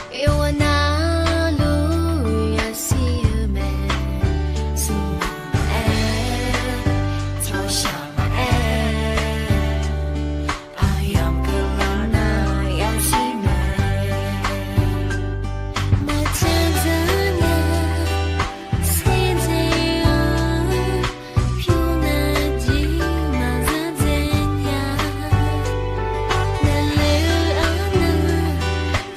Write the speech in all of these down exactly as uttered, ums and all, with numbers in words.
Yawqghaq navluf yasiq-eu mae, smq maqaer, tsawrshaq maqaer, aqyamq keuvlar nar yasiq mae. Maqdzaq dzaq nya, serdzae-eu, pyur navjir maqdzaq dzae nya. Navle-eu arnan,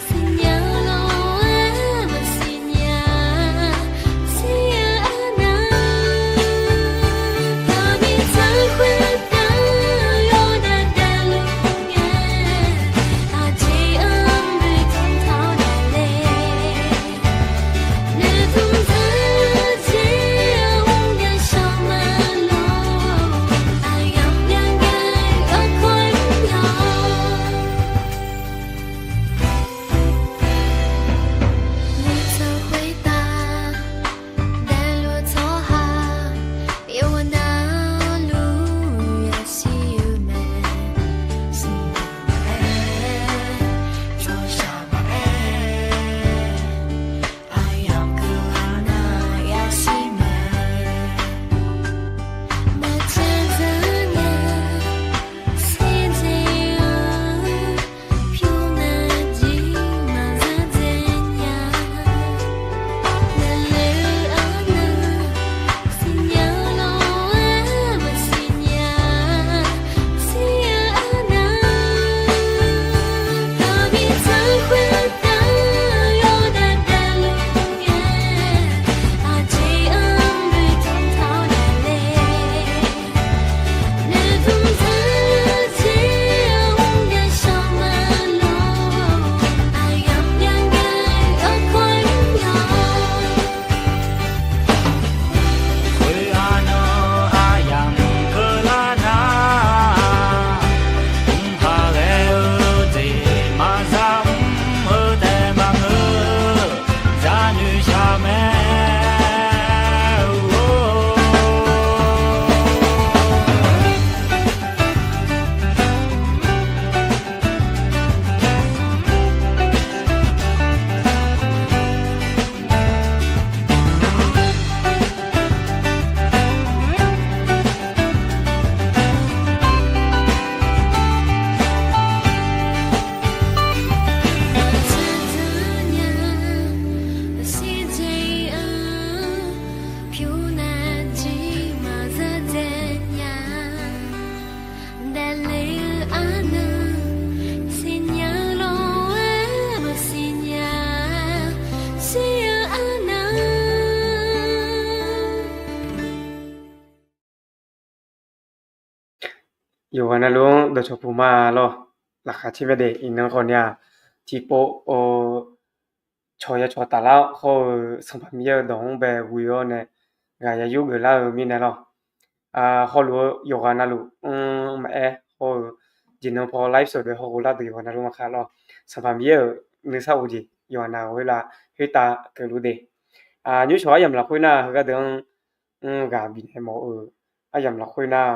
siqnya lof-aer maqsiq nya. Sir-eu arnan, taqbi tsaq khoertav yawdav davluf ngae, aqjeq-anr noeqtmq taq-awr navle. Noeqtmq taq-eu jeq-anr mrnya shawr ma lor, aqyamq myav ngae garkawv-aer mrnya-awr. Noeqtmq khoertav daefluf tsawrhaq, yawqghaq navluf yasiq-eu mae, smq maqaer, tsawrshaq maqaer, aqyamq keuvlar nar yasiq mae. Maqdzaq dzaq nya, serdzae-eu, pyur navjir maqdzaq dzae nya. Navle-eu arnan, siqnya lof-aer maqsiq nya. Sir-eu arnan, taqbi tsaq khoertav yawdav davluf ngae, aqjeq-anr noeqtmq taq-awr navle. Noeqtmq taq-eu jeq-anr mrnya shawr ma lor, aqyamq myav ngae garkawv-aer mrnya-awr. Khoer arnan aqyamq keuvlar nar, mqpaq ghae-eu jeq maqza mr-eu taef maqngeur, zanoeq shaq mae. Maqdzaq dzaq nya, serdzae-eu, pyur navjir maqdzaq dzae nya. Daefle-eu arnan, siqnya lof-aer maqsiq nya. Sir-eu arnan. Yawqghaq navluf-anr dawqcawq puq ma lor. Laqkhaq tser myav de iqnan khawf ni-aq, tiqpov cawq ya cawq taflar hawr-eu Sanqpaq Miqyaer-euq dawq-anr bae ghoe-awr nae ghaq ya yur geuflar-eu mirnae lor. Hawluf-eu yawqghaq navluf-anr maqaer hawr-eu, jeqnan paw live shawq bae hawghof lar deuq yawqghaq navluf maqkaq lor. Sanqpaq Miqyaer-euq nuisar of jeq yawqghaq navluf-aer la khoertav keuvluf de. Nymrshawq aryamq lafkhoer nar heugar deuq-anr ghaq bifnaeq mawf-eu, aryamq lafkhoer nar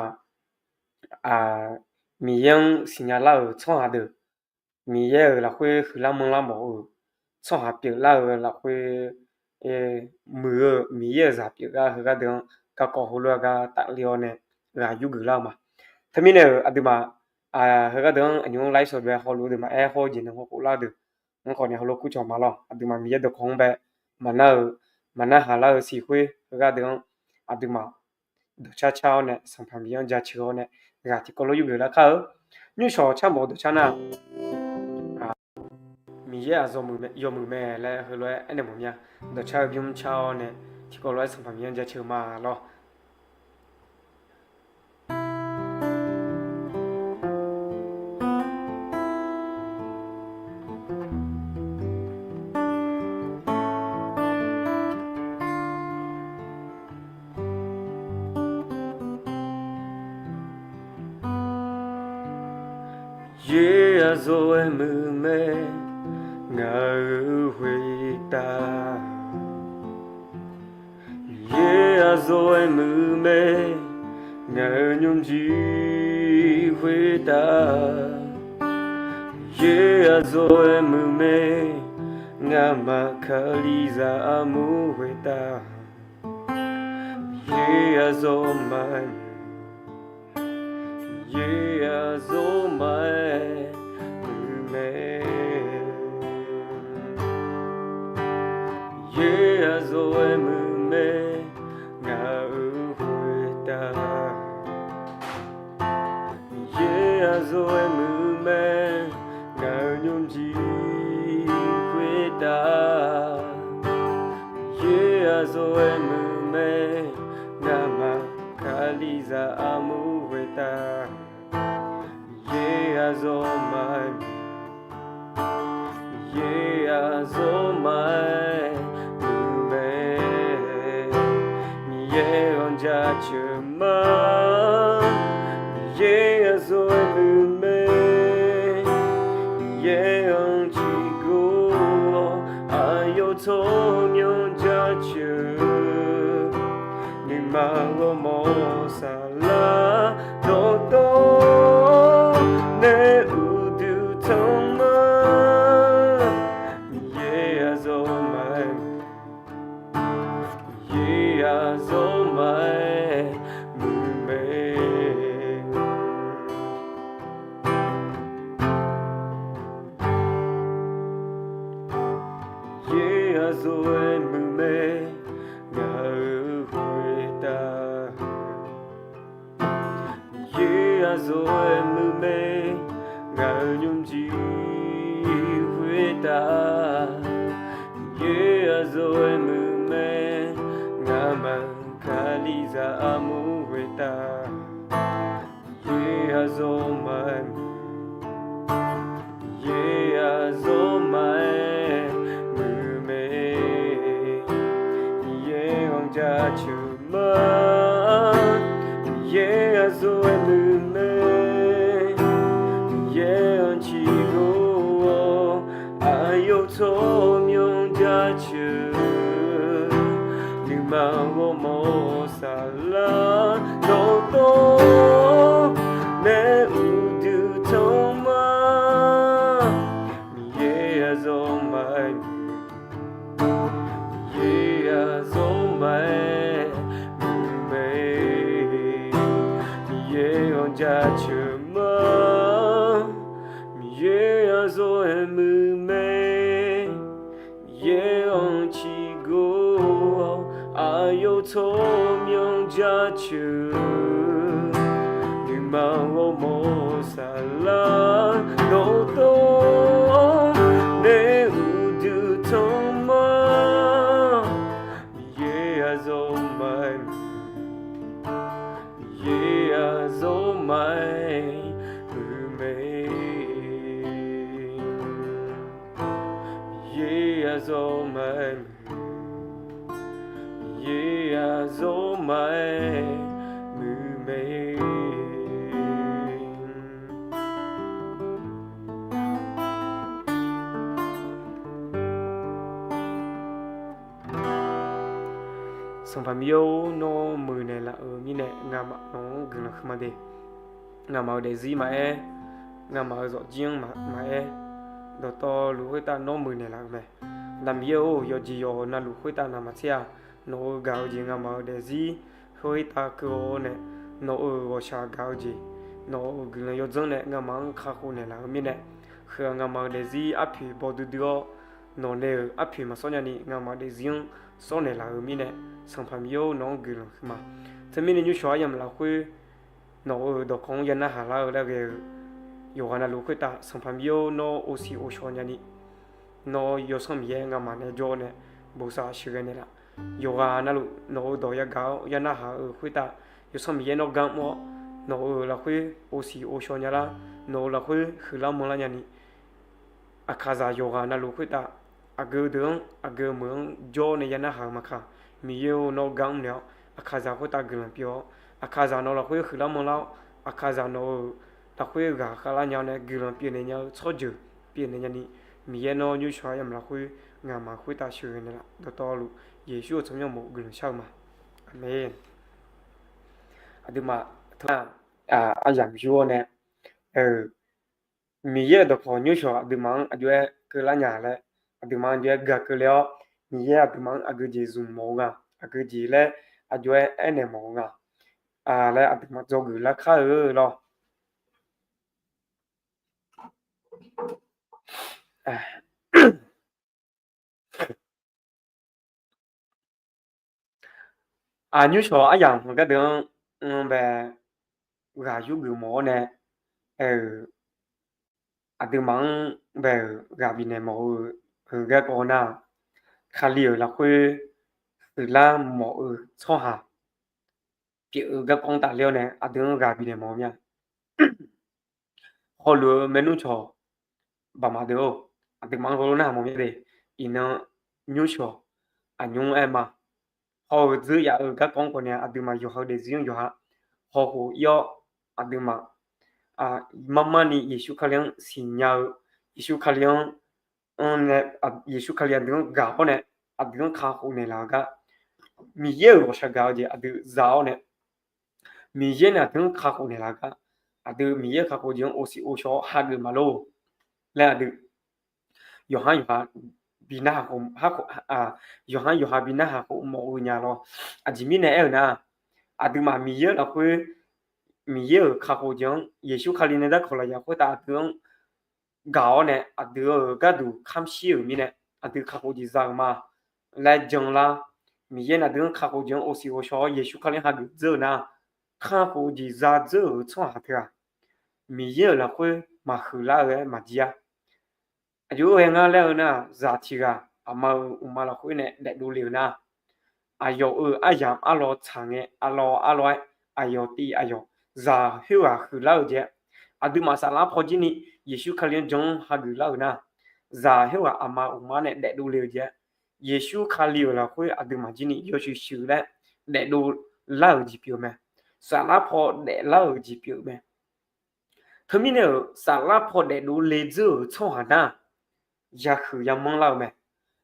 Miqyaer-anr siqnya lar-euq tsawrhaq deuq, Miqyaer-euq lafkhoer huiqlar manrlar mawf-eu tsawrhaq pyeuflar-eu lafkhoer muiq-eu Miqyaer-euq zaq pyeufgar heugar deuq-anr garkawv heulof-aer gar tafler-awr nae ghaq yur geuflar-eu ma. Teumirnae-euq aqduimaf heugar deuq-anr aqnymr-anr live shawq bae hawluf-eu deuq maqaer hawr-eu jeqnan hawghof lar-eu deuq-anr khawf ni heulof kur cawq ma lor. Aqduimaf Miqyaer dawqkawq-anr bae maqnar-eu, maqnar haq lar-eu siq khoer heugar deuq-anr aqduimaf dawqcar car-awr nae Sanqpaq Miqyaer-anr jaceuq-awr nae ghaq tiqkawv lof yur geuflar kar-eu. Nymrshawq car mawf-eu dawqcar nar Miqyaer aqyawf yawmuiq mae laer heulof-aer aernaeq mawf mya. Dawqcar-eu bymr car-awr nae tiqkawv lof-aer Sanqpaq Miqyaer-anr jaceuq ma lor. Miqyaer aqyawf-aer muiq mae, ngaq-euq khoertav. Miqyaer aqyawf-aer muiq mae, ngaq-euq nymrjir khoertav. Miqyaer aqyawf-aer muiq mae, Ngamaf kalizaq armur ghoeqtaf, Miqyaer-aq zawr ma-aer, Miqyaer-aq zawr ma-aer muiq mae. Miqyaer-aq zawr-aer muiq mae, ngaq-euq ghoeqtaf. Miqyaer-aq zawr-aer muiq mae, ngaq-euq nymrjir khoertav. Miqyaer-aq zawr-aer muiq mae, ngamaf kalizaq armur ghoeqtaf. Miqyaer-aq zawr ma-aer, Miqyaer-aq zawr ma-aer muiq mae. Miqyaer-anr jaceuq ma, Miqyaer-aq zawr-aer muiq mae. Miqyaer-anr ciqgor-awr, aqyawf tsawrmyanr jaceuq, nuima ghawrmawr saflar dawqtawvluf nae uqduq tanq ma. Miqyaer-aq zawr ma-aer, Miqyaer-aq zawr ma-aer muiq mae. Miqyaer-aq zawr-aer muiq mae, ngaq-euq ghoeqtaf. Miqyaer-aq zawr-aer muiq mae, ngaq-euq nymrjir khoertav. Miqyaer-aq zawr-aer muiq mae, ngamaf kalizaq armur ghoeqtaf. Miqyaer-aq zawr ma-aer, Miqyaer-aq zawr ma-aer muiq mae. Miqyaer-anr jaceuq ma, Miqyaer-aq zawr-aer muiq mae. Miqyaer-anr ciqgor-awr, aqyawf tsawrmyanr jaceuq, nuima ghawrmawr saflar dawqtawvluf nae uqduq tanq ma. Miqyaer-aq zawr ma-aer, Miqyaer-aq zawr ma-aer muiq mae. Miqyaer-anr jaceuq ma, Miqyaer-aq zawr-aer muiq mae. Miqyaer-anr ciqgor-awr, aqyawf tsawrmyanr jaceuq, nuima ghawrmawr saflar dawqtawvluf nae uqduq tanq ma. Miqyaer-aq zawr ma-aer, Miqyaer-aq zawr ma-aer muiq mae. Miqyaer-aq zawr ma-aer, Miqyaer-aq zawr ma-aer muiq mae. Sanqpaq Miqyaer-or, nawr muiqnaeq laf-euq mirnae ngamaf nawq-anr guiqlanq huiqma de. Ngamaf-euq daefzir maqaer, ngamaf-euq zawqjir-anr maqaer, dawqtawvluf khoertav nawr muiqnaeq laf-euq mae. Aqda Miqyaer-or, yawqjeq yawq navluf khoertav navmaqtser-aq, nawq-euq gaq-eu jeq ngamaf-euq daefzir khoertav keuv-awr nae, nawq-euq ghawqshaq gaq-eu jeq, nawq-euq guiqlanq yawdzanr nae ngamaf-anr kakhof naeqlaf-euq mirnae, heu-aq ngamaf-euq daefzir arpoeq baw duidui-awr, nawq nae-euq arpoeq maqsawr nyani ngamaf daefzir-anr sawr naeqlaf-euq mirnae, Sanqpaq Miqyaer-or, nawq-anr guiqlanq huiqma. Teumirnae nymrshawq aryamq lafkhoer nawq-euq dawqkawq-anr ya narhaq lar-eu larghae-eu yawqghaq navluf khoertav Sanqpaq Miqyaer-or, nawr ovsiq ovshaw nyani, nawr Yawsanr Miqyaer ngamaf nae jawr nae bosav sheuqghae naeqlaf. Yawqghaq navluf nawq-euq dawq yagaq-awr ya narhaq-euq khoertav, Yawsanr Miqyaer nawr gar mr-awr, nawq-euq lafkhoer ovsiq ovshaw nya lar, nawq-euq lafkhoer huiqlar manrlar nyani, aqkaqzaq yawqghaq navluf khoertav aqgeu deuq-anr aqgeu meuq-anr jawr nae ya narhaq-euq maqkaq, Miqyaer-or, nawr gar mr naeq-awr aqkaqzaq khoertav guiqlanq pyeuf-awr, aqkaqzaq nawq-eu lafkhoer huiqlar manrlar-awr, aqkaqzaq nawq-euq lafkhoer ghaqkhav lar nya-awr nae guiqlanq pyeufnaeq nya-eu tsawrjeuq pyeufnaeq nyani, Miqyaer nawr nymrshawq aryamq lafkhoer ngamaf khoertav sheuqghae naeqlaf. Dawqtawvluf Yeqsur-euq tsawrmyanr uqmov guiqlanq shar-eu ma. Aqmeq. Aqduimaf teu aryamq yur-awr nae, Miqyaer-euq dawqkawq nymrshawq aqduimaf-anr aqjox-aer keuvlar nya laer aqduimaf-anr jov-aer gaq keuvle-awr, Miqyaer aqduimaf-anr aqgeujeq zmq mawf-eu nga, aqgeujeq laer aqjox-aer aernaeq mawf-eu nga laer aqduimaf dzawgeuf lar kar-eu lawr. Aqnymr shawq aryamq gardeuv-anr bae ghaq yurgeuf mawf-awr nae, aer-euq aqduimaf-anr bae-euq ghaq bifnaeq mawf-eu heu garkawv nar, Kali-euq lafkhoer huiqlar mawf-eu tsawrhaq pyeuf-eu garkawv-anr tafler-awr nae aqdui-anr ghaq bifnaeq mawf-eu mir-a. Hawluf-eu maernmr cawq baqmaq deuq-or, aqduimaf-anr heulof narhaq mawf mir-a de. Iqnan nymr shawq aqnymr aer ma. Hawr-eu dzeur yaf-eu garkawv-anr khawf nae aqduimaf yawqha-eu daefzir-anr yawqha hawkhof ir-awr, aqduimaf marmarni Yeqsur Kali-anr siqnya-eu, Yeqsur Kali-anr Yeqsur Kali aqdui-anr gaq-awr nae, aqdui-anr kakhof naeqlaf-eu gar, Miqyaer-euq ghawqshaq gaq-eu jeq aqdui za-awr nae, Miqyaer nae aqdui-anr kakhof naeqlaf-eu gar, aqdui Miqyaer-euq kakhof jeq-anr ovsiq ovshaw-awr hageuf maqlor laer aqdui yawqhar yawqha bi narhaq khof, yawqhar yawqha bi narhaq khof mawf-eu nya lawr. Aqjeq mirnae aer-eu nar, aqduimaf Miqyaer-euq lafkhoer, Miqyaer-euq kakhof jeq-anr Yeqsur Kali nae darkawq lafyaq khoertav aqdui-anr gaq-awr nae aqdui-euq gharduq kamrshir-euq mirnae aqdui kakhof jeq za-euq ma laer janlar. Miqyaer nae aqdui-anr kakhof jeq-anr ovsiq ovshaw-awr Yeqsur Kali-anr hageuf dzeur-eu nar, kakhof jeq za dzeur-euq tsawrhaq teu-aq, Miqyaer-euq lafkhoer maqhuiqlar-eu-aer maqjir-a. Aqjox-aer ghae ngar laer-eu nar, zaq tiq ghaq aqma-euq uqma lafkhoer nae daefdov le-euq nar, aqyawf-euq aryamq arlawr tsaq ngae, arlawr arlawr-aer aqyawf tiv aqyawf zaq khoerghaq huiqlar-eu jeq, aqduimaf saflar paw jir ni Yeqsur Kali-anr jan-anr hageuf lar-euq nar, zaq khoerghaq aqma uqma nae daefdov le-eu jeq, Yeqsur Kali-euq lafkhoer aqduimaf jir ni yawshuif shuif laer daefdov lar-euq jeq pyeuf-eu mae. Saflar paw daeflar-euq jeq pyeuf-eu mae. Teumirnae-euq saflar paw daefdov le dzeur-euq tsawrhaq nar, yahuiq yamanr lar-eu mae.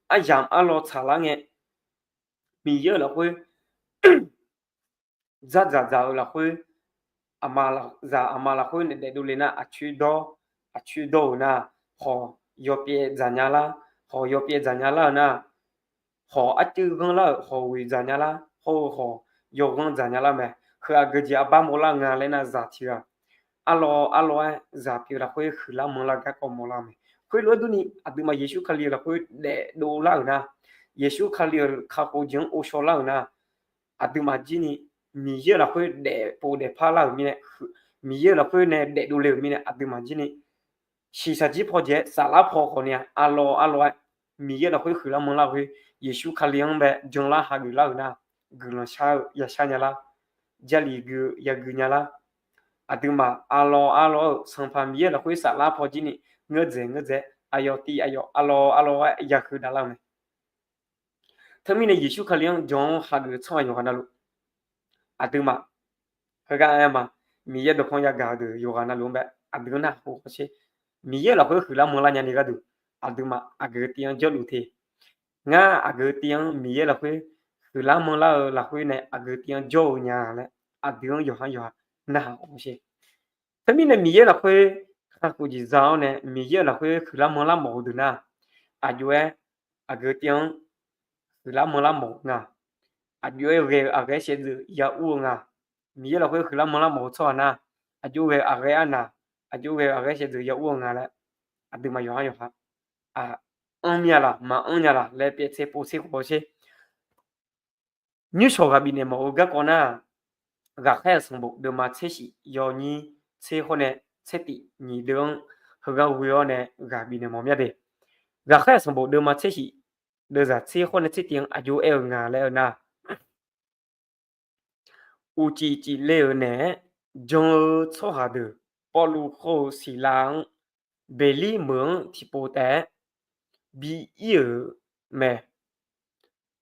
Aryamq arlawr tsaqlar ngae, Miqyaer-euq lafkhoer dzardzaq dzaq-eu lafkhoer, zaq aqma lafkhoer nae daefdov le nar, aqcoer dawr, aqcoer dawr-euq nar, hawq yawpyaev dzaqnya lar, hawq yawpyaev dzaqnya lar-eu nar, hawq arcuiv ghanr lar-euq hawq ghoeq dzaqnya lar, hawr-eu hawq yawghanr dzaqnya lar mae. Heu aqgeujeq arbar mawrlar nga laer nar, zaq tiq ghaq arlawr arlawr-aer zaq pyeuf lafkhoer huiqlar manrlar garkawv mawrlar-eu mae. Khoerlof-aer durni aqduimaf Yeqsur Kali-euq lafkhoer daefdov lar-euq nar, Yeqsur Kali-euq kakhof jeq-anr ghovshaw lar-euq nar, aqduimaf jir ni Miqyaer-euq lafkhoer daefpov daefpar lar-euq mirnae, Miqyaer-euq lafkhoer nae daefdov le-euq mirnae aqduimaf jir ni shiqshaq jir paw jeq-aer saflar paw khawf ni-a arlawr arlawr-aer Miqyaer lafkhoer huiqlar manrlar khoer, Yeqsur Kali-anr bae janlar hageuf lar-euq nar, guiqlanq shar-eu yashar nya lar, jarlif gui-eu yagui nya lar. Aqduimaf arlawr arlawr-euq Sanqpaq Miqyaer lafkhoer saflar paw jir ni ngeur dzaeq ngeur dzaeq, aqyawf tiv aqyawf arlawr arlawr-aer yahuiq daf lar-eu mae. Teumirnae Yeqsur Kali-anr jan-anr hageuf-eu tsawrhaq yawqghaq navluf, aqduimaf heugar aer ma, Miqyaer dawqkawq yagaq-eu deuq yawqghaq navluf-anr bae aqdui-anr narhaq khof hawsher. Miqyaer lafkhoer huiqlar manrlar nyani gharduq, aqduimaf aqgeu tiv-anr jawrluf te. Ngar aqgeu tiv-anr Miqyaer lafkhoer huiqlar manrlar-eu lafkhoer nae aqgeu tiv-anr jawr-eu nya laer aqdui-anr yawqha yawqha narhaq khof hawsher. Teumirnae Miqyaer lafkhoer kakhof jeq za-awr nae Miqyaer-euq lafkhoer huiqlar manrlar mawf-eu deuq nar, aqjox-aer aqgeu tiv-anr huiqlar manrlar mawf nga. Aqjox-aer ghae-eu aqghaer shaevdzeuf ya ur-eu nga. Miqyaer lafkhoer huiqlar manrlar mawf-eu tsawrhaq nar, aqjox ghae-eu aqghaer arnaq, aqjox ghae-eu aqghaer shaevdzeuf ya ur-eu nga laer, aqduimaf yawqha yawqha anr mir-a laq, maqanr nya laq laer pyaev tser pov tser khof hawsher. Nymrshawq ghaq bifnaeq mawf-eu garkawv nar, Ghaqkhaer-euq sanqbof deuvma tser shif yawnyir tser hawr nae tser tif nyiq deuv-anr heugar ghoe-awr nae ghaq bifnaeq mawf mir-a de. Ghaqkhaer-euq sanqbof deuvma tser shif deuvzaq tser hawr nae tser tif-anr aqjox aer-eu nga laer-eu nar, uqcif cifle-euq naeq-aer jan-eu tsawrhaq deuq Pawrluv hawr-eu Siqlav-anr Beqlir meuq-anr tiqpov taef-aer bi ir-euq mae.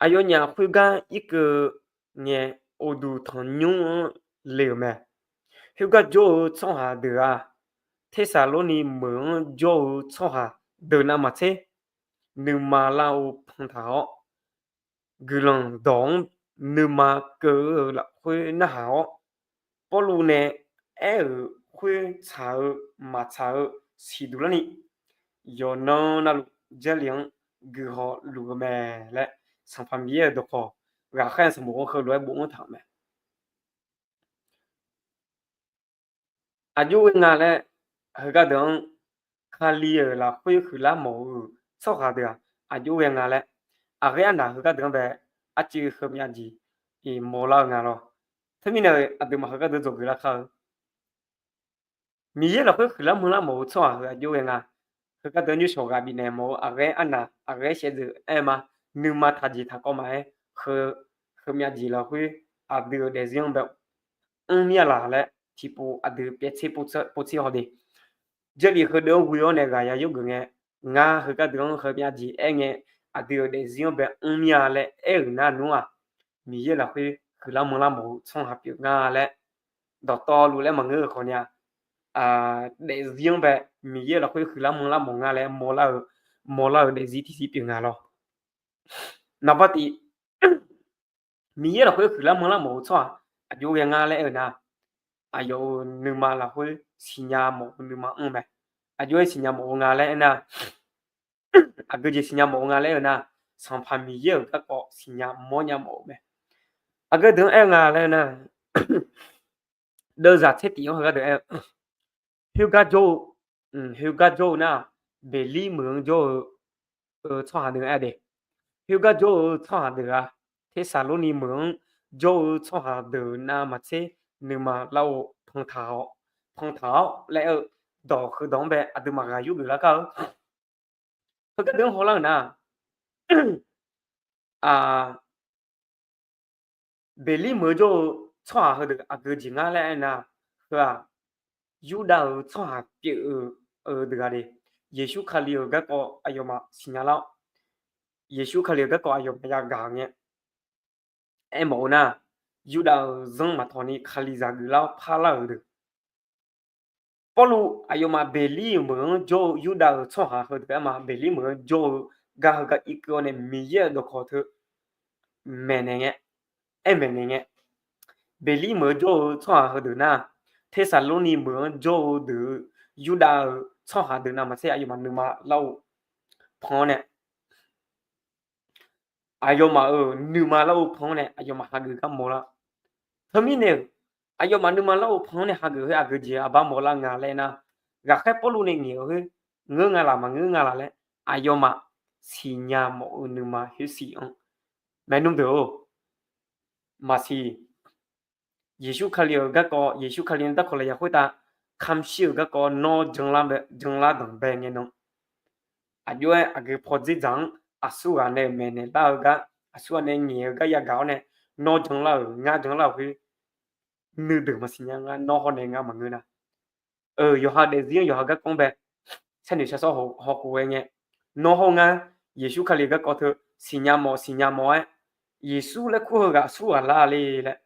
Aqyawfnyaf khoergar irkeuv ngae, uqduq tanqnymr-anr le-euq mae. Khoergar jawr-eu tsawrhaq deuq-aq, Tersaqlorni meuq-anr jawr-eu tsawrhaq deuq navmaqtser, nuima lar-eu pantaq-awr, guiqlanq dawq-anr nuima keuv-eu lafkhoer narhaq-awr, Pawrluv nae aer-euq khoer tsaq-eu maqtsaq-eu siqduq larni, yawqnan navluf Jarlif-anr guiqhaw luf-eu mae laer, Sanqpaq Miqyaer-euq dawqkawq ghaqkhaer sanqbof-anr heulof-aer bofanr taq-euq mae. Aqjox ghae nga laer, heugar deuq-anr Kali-euq lafkhoer huiqlar mawf-eu tsawrhaq deuq-aq, aqjox ghae nga laer, aqghaer arnaq heugar deuq-anr bae arcuiv heumyav jeq iq mawrlar-eu nga lawr. Teumirnae aqduimaf heugar deuq dzawgeuf lar kar-eu Miqyaer lafkhoer huiqlar manrlar mawf-eu tsawrhaq heu aqjox ghae nga. Heugar deuq-anr nymrshawq ghaq bifnaeq mawf-eu aqghaer arnaq aqghaer shaevdzeuf aer ma. Nuima taqjeq taqkawv maqaer, heu heumyav jeq lafkhoer aqdui-euq daefzir-anr bae mrmir-a laq laer tiqpov aqdui pyaev tser pov tser haw de. Jarlif heudeuq-anr ghoe-awr nae ghaq ya yawgeuf ngae, ngar heugar deuq-anr heumyav jeq aer ngae, aqdui-euq daefzir-anr bae mrmir-a laer aer-euq nar nmr-aq, Miqyaer lafkhoer huiqlar manrlar mawf-eu tsawrhaq pyeuf nga laer dawqtawvluf laer maqngeur-eu khawf ni-a, daefzir-anr bae Miqyaer lafkhoer huiqlar manrlar mawf nga laer mawrlar-eu, mawrlar-eu daefzir tiqzir pyeuf nga lawr. Naqbar tif, Miqyaer lafkhoer huiqlar manrlar mawf-eu tsawrhaq aqjox ghae nga laer aer-eu nar, aqyawf-euq nuima lafkhoer siqnya mawf-eu nuima mr mae. Aqjox-aer siqnya mawf-eu nga laer aernar, aqgeujeq siqnya mawf-eu nga laer aer-eu nar, Sanqpaq Miqyaer-euq garkawv siqnya mawrnya mawf-eu mae. Aqgeu deuq-anr aer-eu nga laer aer nar, deuvzaq tser tif-anr heugar deuq aer-eu, khoergar jawr-eu, khoergar jawr-eu nar, Beqlir meuq-anr jawr-eu tsawrhaq deuq aer de. Khoergar jawr-eu tsawrhaq deuq-aq, Tersaqlorni meuq-anr jawr-eu tsawrhaq deuq navmaqtser nuima lar-awr panqtaq-awr laer aer-eu dawq heudawq-anr bae aqduimaf ghaq yurgeuf lar kar-eu. Heugar deuq-anr hawlar-euq nar, Beqlir meuq-anr jawr-eu tsawrhaq heudeuq aqgeu jeq ngar laer aer nar, heu-aq, Yurdav-euq tsawrhaq pyeuf-eu deuq-a de. Yeqsur Kali-euq garkawv aqyawfmaf siqnya lar-awr, Yeqsur Kali-euq garkawv aqyawfmaf yagaq ngae, aermawf-eu nar, Yurdav-euq zanr maqtawq ni Kalizaq geuflar-awr parlar-euq deuq. Pawrluv aqyawfmaf Beqlir meuq-anr jawr-eu Yurdav-euq tsawrhaq heudeuq aer ma. Beqlir meuq-anr jawr-eu gar heugar irkeuv-awr nae Miqyaer-euq dawqkawq teu maeqnaeq ngae, aer maeqnaeq ngae, Beqlir meuq-anr jawr-eu tsawrhaq heudeuq nar, Tersaqlorni meuq-anr jawr-eu deuq-eu Yurdav-euq tsawrhaq deuq navmaqtser aqyawfmaf nuima lar-awr panq-awr nae, aqyawfmaf-euq nuima lar-awr panq-awr nae aqyawfmaf hageuf gar mawrlar. Teumirnae-euq, aqyawfmaf nuima lar-awr panq-awr nae hageuf khoer aqgeu jeq aqbar mawrlar nga laer nar, ghaqkhaer Pawrluv nae ngaeq-eu khoer ngeur nga laq maqngeur nga laq laer, aqyawfmaf siqnya mawf-eu nuima khoersiq-anr, maernmr deuq-or, maqsiq. Yeqsur Kali-euq garkawv, Yeqsur Kali-anr darkawq lafyaq khoertav kamq shir-euq garkawv nawr janlar danqbae ngae nan, aqjox-aer aqgeu paw dzerdzaq-anr aqsurghaq nae maeqnaeq lar-eu gar, aqsurghaq nae ngaeq-eu gar yagaq-awr nae, nawr janlar-euq ngar janlar-euq khoer nuideuq maqsiq nya. Ngar nawr hawr nae ngar maqngeur nar, yawqha daefzir-anr yawqha garkawv-anr bae sharnoeq shar sawr hawkhof ghae ngae, nawr hawr ngar Yeqsur Kali-euq garkawv teu siqnya mawf siqnya mawf-aer, Yeqsur laer kur heughaq aqsurghaq lar le laer,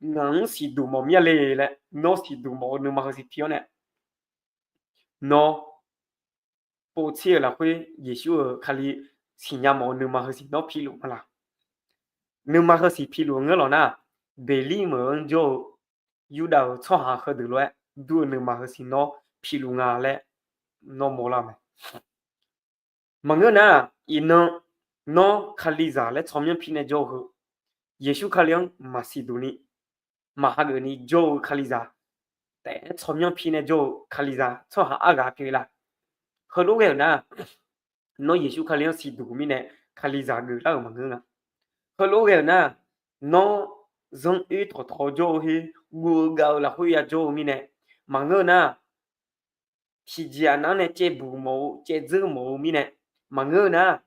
ngaq-anr siqduq mawf mir-a le laer nawr siqduq mawf-eu nuima heusiq pi-awr nae, nawr povtser-euq lafkhoer Yeqsur-euq Kali siqnya mawf-eu nuima heusiq nawr piluf ma laq? Nuima heusiq piluf-eu ngeur lawq nar, Beqlir meuq-anr jawr-eu Yurdav-euq tsawrhaq heudeuq lof-aer dur-eu nuima heusiq nawr piluf nga laer nawr mawrlar-eu mae. Maqngeur nar, iqnan nawr Kalizaq laer tsawrmyanr pi nae jawr-eu heu, Yeqsur Kali-anr maqsiq duq ni, maqhageuf ni jawr-eu Kalizaq, taef-aer tsawrmyanr pi nae jawr-eu Kalizaq tsawrhaq arghaq pyeuf laq? Heulof ghae-euq nar, nawr Yeqsur Kali-anr siqduq mirnae Kalizaq geuflar-euq maqngeur nga. Heulof ghae-euq nar, nawr zanr oer tawqtawq jawr-eu her, guv-eu gav-eu lafkhoer ya jawr-eu mirnae maqngeur nar, tiqjeq aqnav-anr nae caevbuq mawf-eu caevdzeur mawf-eu mirnae maqngeur nar,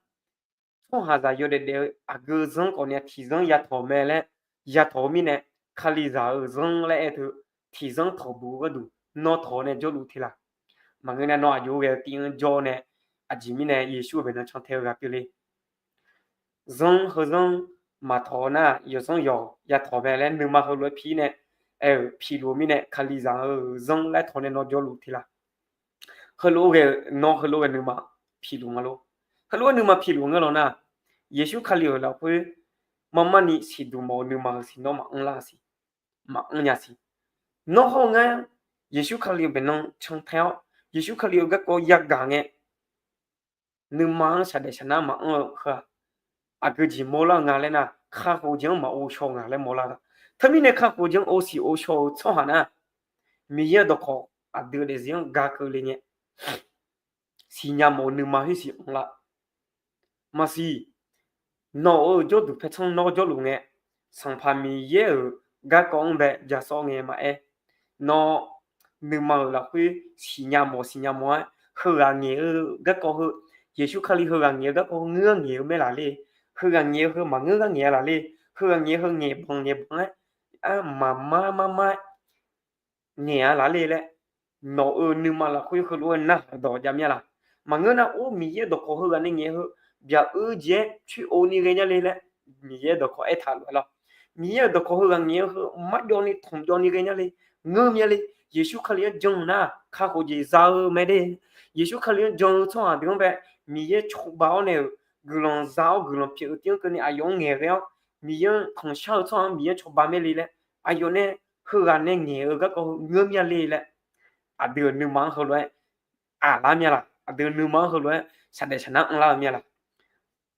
tsawrhaqzaq yawdaef daef-eu aqgeu zanr khawf ni-a tiqzanr yatawq mae laer yatawq-eu mirnae, Kalizaq-euq zanr laer aer teu tiqzanr tawqbuq-eu gharduq nawr tawq-awr nae jawrluf te laq? Maqngeur nar, nawr aqjox ghae-eu tiv-anr jawr-awr nae, aqjeq mirnae Yeqsur-euq baeqnan cantae-eu ghaq pyeuf le. Zanr heuzanr maqtawq nar, yawzanr yawq yatawq mae laer nuima heulof-aer pi nae aer-euq piluf-eu mirnae, Kalizaq-euq zanr laer tawq nae nawr jawrluf te laq? Heulof ghae-eu nawr heulof ghae nuima piluf nga lor. Heulof-aer nuima piluf ngeur lawq nar, Yeqsur Kali-euq lafkhoer marmar ni siqduq mawf-eu nuima heusiq nawr maqanr lar siq, maqanr nya siq. Nawr hawr ngar Yeqsur Kali-euq baeqnan cantae-awr, Yeqsur Kali-euq garkawv yagaq ngae, nuima-anr shaqdaef shaqnar maqanr-eu heu-aq, aqgeu jeq mawrlar-eu nga laer nar, kakhof jeq-anr maqghov shaw nga laer mawrlar-eu. Teumirnae kakhof jeq-anr ovsiq ghovshaw-eu tsawrhaq nar, Miqyaer-euq dawqkawq aqdui-eu daefzir-anr ga keuvle ngae, siqnya mawf-eu nuima khoersiq anrlar. Maqsiq, nawq-euq jawrduq paertsanr nawr jawrluf ngae, Sanqpaq Miqyaer-euq garkawv-anr bae jasawr ngae maqaer, nawr nuima-euq lafkhoer siqnya mawf siqnya mawf-aer heughaq ngaeq-eu garkawv heu, Yeqsur Kali heughaq ngaeq-eu garkawv heu ngeur-aer ngaeq-eu mae laf le. Heughaq ngaeq-eu heu maqngeur gar ngaeq-a laf le. Heughaq ngaeq-eu heu ngaeq banq ngaeq banq-aer, maqmar mar mar-aer ngaeq-a laf le laer, nawq-euq nuima lafkhoer heulof-aer narhaq dawq jav mir-a laq. Maqngeur nar, or, Miqyaer dawqkawq heughaq nae ngaeq heu byaq uir jeq-aer coer-o ni ghae nya le laer, Miqyaer dawqkawq aertaq lof-aer lawr. Miqyaer-euq dawqkawq heughaq ngaeq-eu heu marjawv ni tanqjawv ni ghae nya le, ngeur mya le. Yeqsur Kali-anr jan-eu nar kakhof jeq za-eu mae de. Yeqsur Kali-anr jan-eu tsawrhaq deuq-anr bae, Miqyaer cawba-awr nae-euq guiqlanq za-awr guiqlanq pyeuf-eu tir-anr keuvni aqyawf-anr ngaeqghae-awr, Miqyaer-anr tanqshar-eu tsawrhaq-anr Miqyaer cawba mae le laer, aqyawf nae heughaq nae ngaeq-eu garkawv heu ngeur mya le laer, aqdui-euq nuima-anr heulof-aer aqlar mya laq. Aqdui-euq nuima-anr heulof-aer shaqdaef shaqnar anrlar-eu mya laq.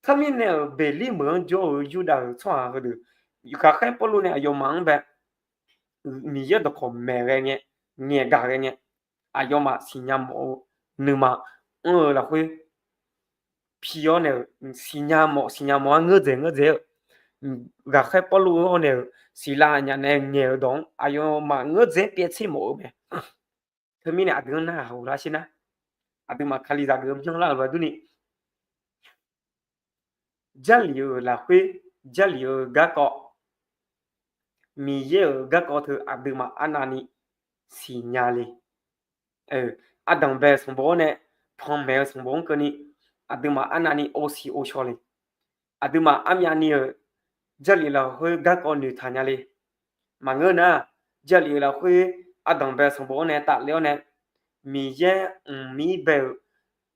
Teumirnae-euq Beqlir meuq-anr jawr-eu Yurdav-euq tsawrhaq heudeuq, ghaqkhaer Pawrluv nae aqyawfmaf-anr bae Miqyaer dawqkawq maeq ghae ngae, ngaeqgaq ghae ngae, aqyawfmaf siqnya mawf-eu nuima anr-eu lafkhoer pi-awr nae-euq siqnya mawf siqnya mawf-aer ngeur dzaeq ngeur dzaeq-eu, ghaqkhaer Pawrluv-anr nae-euq Siqlav aqnyaf nae ngaeq-eu dawq-anr aqyawfmaf ngeur dzaeq-aer pyaev tser mawf-eu mae. Teumirnae aqdui-anr narhaq hawlar sher nar, aqduimaf Kalizaq geuf-eu myanrlar-euq lof-aer durni, Jarlif-euq lafkhoer, Jarlif-euq garkawv, Miqyaer-euq garkawv teu aqduimaf arnavni siqnya le. Ardanq bae-eu sanqbof-anr nae, panmaeq-eu sanqbof-anr keuvni, aqduimaf arnavni ovsiq ovshaw le. Aqduimaf armyavni-euq Jarlif lafkhoer garkawv noeqtaq nya le. Maqngeur nar, Jarlif-euq lafkhoer ardanq bae-eu sanqbof-anr nae tafler-awr nae, Miqyaer mqmir bae-euq,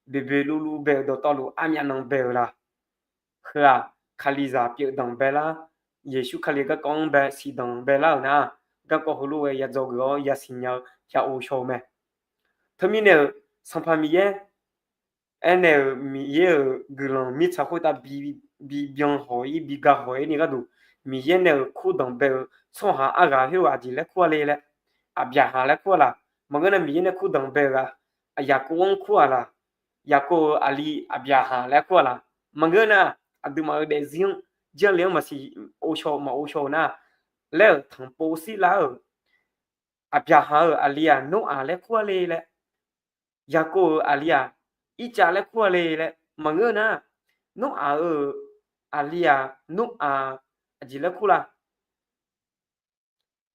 boeqboeq luvluv bae-euq dawqtawvluf armyavnan bae-euq la. Heu-aq, Kalizaq pyeufdanq bae lar, Yeqsur Kali garkawv-anr bae siqdanq bae lar-euq nar, garkawv heulof-aer ya dzawgeuf-awr yasiq nya-eu ya ovshaw-eu mae. Teumirnae-euq Sanqpaq Miqyaer aernaeq-euq Miqyaer-euq guiqlanq mirtsaq khoertav bi, bi byan hawq-ir bi ga hawq-ir ni gharduq, Miqyaer nae-euq kurdanq bae-eu tsawrhaq arghaq khoerghaq aqjeq laer kur-a le laer, Aqbyaqhaq laer kur-a laq? Maqngeur nar, Miqyaer nae kurdanq bae-eu ghaq Yaqkov-anr kur-a laq? Yaqkov-euq aqli Aqbyaqhaq laer kur-a laq? Maqngeur nar, aqduimaf-euq daefzir-anr Jarlif-anr maqsiq ovshaw maq ovshaw-eu nar, laer-euq tanqpov sirlar-euq Aqbyaqhaq-euq aqli-aq Noraq laer kur-a le laer, Yaqkov-euq aqli-aq Irtsav laer kur-a le laer, maqngeur nar, Noraq-euq aqli-aq Noraq aqjeq laer kur la?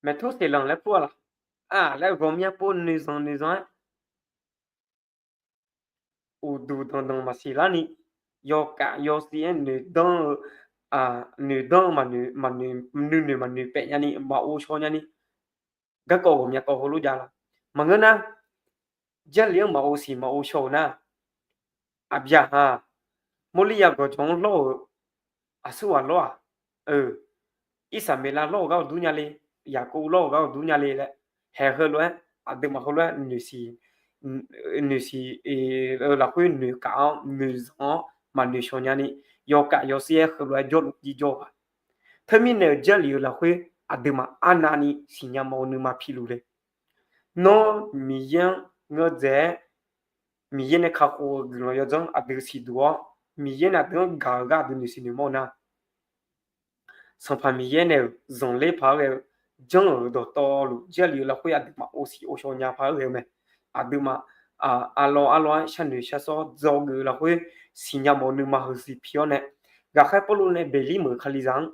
Maeqturseqlanq laer kur-a laq? Aq laer ghawqmya pov noeqzanq noeqzanq-aer, uqduq danqdanq maqsiq larni, yawkaf yawsiq-aer noeqdanr-eu, noeqdanr-eu maqnoeq, nuinoeq maqnoeq paef nyani, maq ovshaw nyani, garkawv ghawqmya kawv heulof jav la? Maqngeur nar, Jarlif-anr maq ovsiq maq ovshaw-euq nar, Aqbyaqhaq-aq, Mawrliya gawqjawq-anr lawr-euq aqsurghaq lawr-aq, Irsaqmeqlav lawr-euq gharduq dur nya le, Yaqkov lawr-euq gharduq dur nya le laer, haeq heulof-aer aqduimaf heulof-aer noeqsiq, noeqsiq-eu lafkhoer noeqkaf-awr noeqzanq-awr maqnoeq shawq nyani, yawkaf yawsir-aer heulof-aer jawrluf jirjawr-eu paq. Teumirnae-euq Jarlif-euq lafkhoer aqduimaf arnavni siqnya mawf-eu nuima piluf le. Nawr Miqyaer-anr ngeur dzaeq-aer, Miqyaer nae kakhof-eu guiqlanq yawdzanr aqdui siqduq-awr, Miqyaer nae aqdui-anr gaq-eu gar aqdui noeqsiq noeqmawr-eu nar, Sanqpaq Miqyaer nae-euq zanqler paq-aer ghae-eu janr-euq dawqtawvluf Jarlif-euq lafkhoer aqduimaf ovsiq ovshaw nya paq-aer ghae-eu mae. Aqduimaf arlawr arlawr-aer sharnoeq sharsawr dzawgeuf-eu lafkhoer siqnya mawf-eu nuima heusiq pi-awr nae, ghaqkhaer Pawrluv nae Beqlir meuq Kalizaq-anr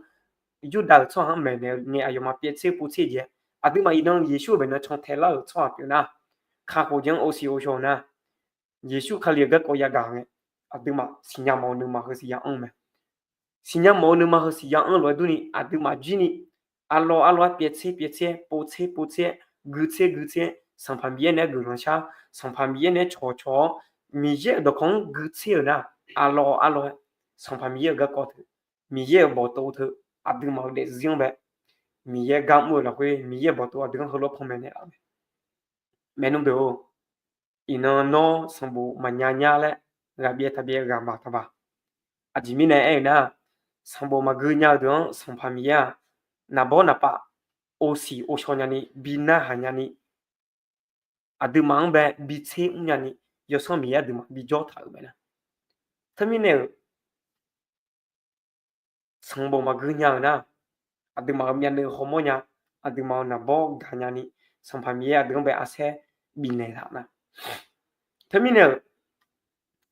Yurdav-euq tsawrhaq-anr maeqnaeq-eu ngae aqyawfmaf pyaev tser pov tser jeq-aer, aqduimaf iqnan Yeqsur-euq baeqnan cantae lar-euq tsawrhaq pyeuf nar, kakhof jeq-anr ovsiq ovshaw nar, Yeqsur Kali-euq garkawv yagaq ngae, aqduimaf siqnya mawf-eu nuima heusiq ya anr-eu mae. Siqnya mawf-eu nuima heusiq ya anr lof-aer durni aqduimaf jirni, arlawr arlawr-aer pyaev tser pyaev tser-aer, pov tser pov tser-aer, gui tser gui tser-aer, Sanqpaq Miqyaer naeq-aer guiqlanq shar, Sanqpaq Miqyaer naeq-aer cawqcawq-awr, Miqyaer-euq dawqkawq-anr gui tser-euq nar, arlawr arlawr-aer Sanqpaq Miqyaer-euq garkawv teu, Miqyaer-euq bawqtov teu, aqduimaf-euq daefzir-anr bae, Miqyaer gar mr-eu lafkhoer Miqyaer-euq bawqtov aqdui-anr heulof-aer panmaeq naeqlaf-eu mae. Maernmr deuq-or, iqnan nawr sanqbof maqnya nya laer, ghaqbyaev taqbyaev ghaqbaq taqbaq. Aqjeq mirnae aer-eu nar, sanqbof maqgui nya-eu deuq-anr Sanqpaq Miqyaer-aq, naqbawr naqpav, ov siq ov shaw nyani, bi narhaq nyani, aqduimaf-anr bae bi tser mr nyani, Yawsanr Miqyaer aqduimaf bi jawr taq-euq mae nar. Teumirnae-euq, sanqbof maqgui nya-euq nar, aqduimaf-euq myavnuiv hawmawr nya, aqduimaf-euq naqbawr gaq nyani, Sanqpaq Miqyaer aqdui-anr bae arsaer bifnaeq laf nar. Teumirnae-euq,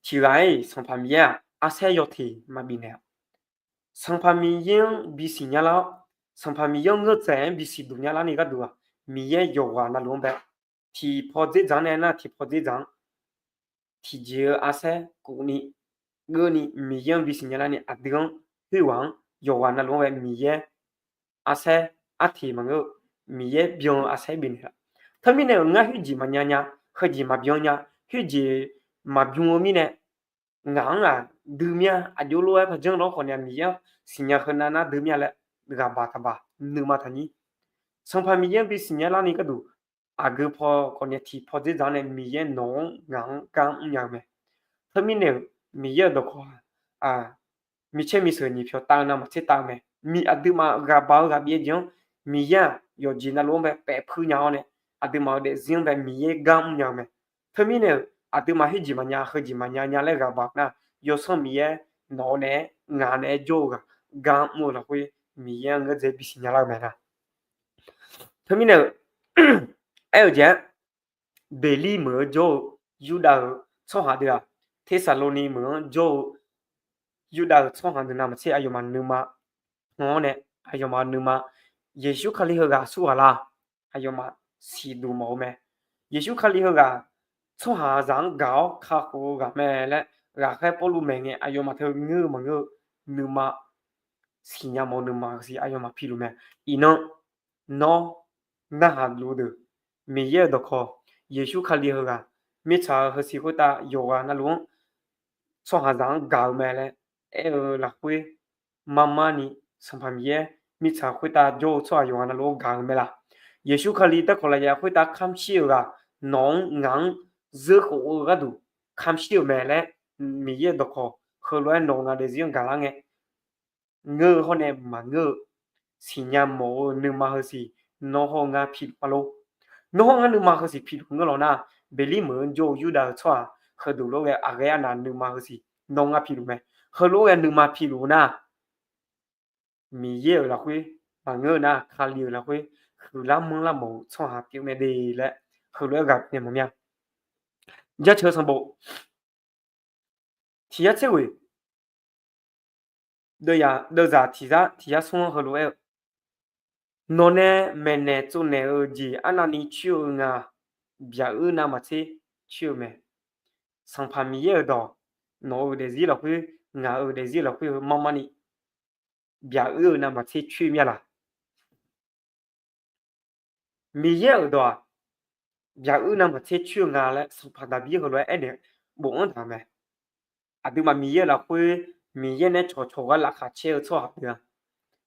tiqghaq-iq Sanqpaq Miqyaer-aq arsaer yawteq maqbif naeq-a. Sanqpaq Miqyaer-anr bisiq nya lar-awr, Sanqpaq Miqyaer-anr ngeur tsaeq-anr bisiq duq nya larni gharduq-aq, Miqyaer yawqghaq navluf-anr bae tiqpaw dzerdzaq-anr nae nar tiqpaw dzerdzaq-anr tiqjeq-eu arsaer kofni, geuvni Miqyaer-anr bisiq nya larni aqdui-anr khoerghaq-anr yawqghaq navluf-anr bae Miqyaer arsaer arteq maqngeur-eu, Miqyaer byan-eu arsaer bifnaeq-a. Teumirnae-euq ngar khoerjeq maqnya nya, heujeq maqbyan nya, khoerjeq maqbymr-eu mirnae, ngaq-anr-aq dui mir-a, aqjox lof-aer par janr lawr khawf ni-aq Miqyaer-anr siqnya heunav nar dui mir-a laer ghaqbaq taqbaq nuima taqnyir. Sanqpaq Miqyaer-anr bisiq nya larni gharduq, aqgeu paw khawf ni-aq tiqpaw dzerdzaq-anr nae Miqyaer nawq-anr ngaq-anr gar mrnya-eu mae. Teumirnae-euq Miqyaer-euq dawqkawq-aq, micaer miseuq nyiq pyawq tav-eu navmaqtser tav-eu mae. Miq aqduimaf ghaqbaq-eu ghaqbyaev jeq-anr Miqyaer-aq yawqjeq navluf-anr bae paef puir nya-awr nae, aqduimaf-euq daefzir-anr bae Miqyaer gar mrnya-eu mae. Teumirnae-euq aqduimaf khoerjeq maqnya heujeq maqnya nya laer ghaqbaq nar, Yawsanr Miqyaer nawq-eu naeq-aer ngaq naeq-aer jawr-eu ghaq gar mr-eu lafkhoer Miqyaer-anr ngeur dzae bisiq nya lar-eu mae nar. Teumirnae-euq aer-eu jeq-aer, Beqlir meuq-anr jawr-eu Yurdav-euq tsawrhaq deuq-aq, Tersaqlovni meuq-anr jawr-eu Yurdav-euq tsawrhaq deuq navmaqtser aqyawfmaf nuima hmq-awr nae, aqyawfmaf nuima Yeqsur Kali heughaq aqsurghaq la, aqyawfmaf siqduq mawf-eu mae. Yeqsur Kali heughaq tsawrhaqzaq-anr gaq-awr kakhof-eu ghaq mae laer ghaqkhaer Pawrluv maeq ngae, aqyawfmaf teu ngeur-eu maqngeur-eu nuima siqnya mawf-eu nuima heusiq aqyawfmaf piluf mae. Iqnan nawr narhaq luf-eu deuq, Miqyaer-euq dawqkawq, Yeqsur Kali heughaq mirtsaq-eu heusiq khoertav yawqghaq navluf-anr tsawrhaqzaq-anr gaq-eu mae laer aer-eu lafkhoer, marmarni Sanqpaq Miqyaer mirtsaq khoertav jawr-eu tsawrhaq yawqghaq navluf-anr gaq-eu mae laq? Yeqsur Kali darkawq lafyaq khoertav kamq shir-euq ghaq nawq-anr ngaq-anr zeurkhof-eu gharduq kamq shir-euq mae laer, Miqyaer-euq dawqkawq heulof-aer nawq-eu ngaq daefzir-anr gaqlar ngae, ngeur-eu hawr nae maqngeur-eu siqnya mawf-eu nuima heusiq nawr hawr-eu ngar piluf ma lor. Nawr hawr-eu ngar nuima heusiq piluf ngeur lawq nar, Beqlir meuq-anr jawr-eu Yurdav-euq tsawrhaq heudeuq lof-aer ghae, aqghae arnavni nuima heusiq nawr ngar piluf mae. Heulof-aer ghae nuima piluf nar, Miqyaer-euq lafkhoer maqngeur-eu nar, Kali-euq lafkhoer huiqlar manrlar mawf-eu tsawrhaq pyeuf mae de laer heulof-aer ghaq naeq mawf mir-a. Jaceuq-eu sanqbof tiq yar tser ghoeq, deuvzaq tiq zar tiq yar smr-anr heulof-aer-eu, nawqnae maeqnaeq tsovnaeq-eu jeq arnavni coer-eu nga. Byaq uir navmaqtser coer-eu mae. Sanqpaq Miqyaer-euq dawq nawq-euq daefzir lafkhoer, ngaq-euq daefzir lafkhoer heu marmarni byaq uir-eu navmaqtser coer mir-a laq? Miqyaer-euq dawq-aq, byaq uir navmaqtser coer-eu nga laer Sanqpaq Daqbir heulof-aer aernaeq bofanr taq-eu mae. Aqduimaf Miqyaer lafkhoer, Miqyaer nae cawqcawq gar laqkhaq caer-eu tsawrhaq deuq-a,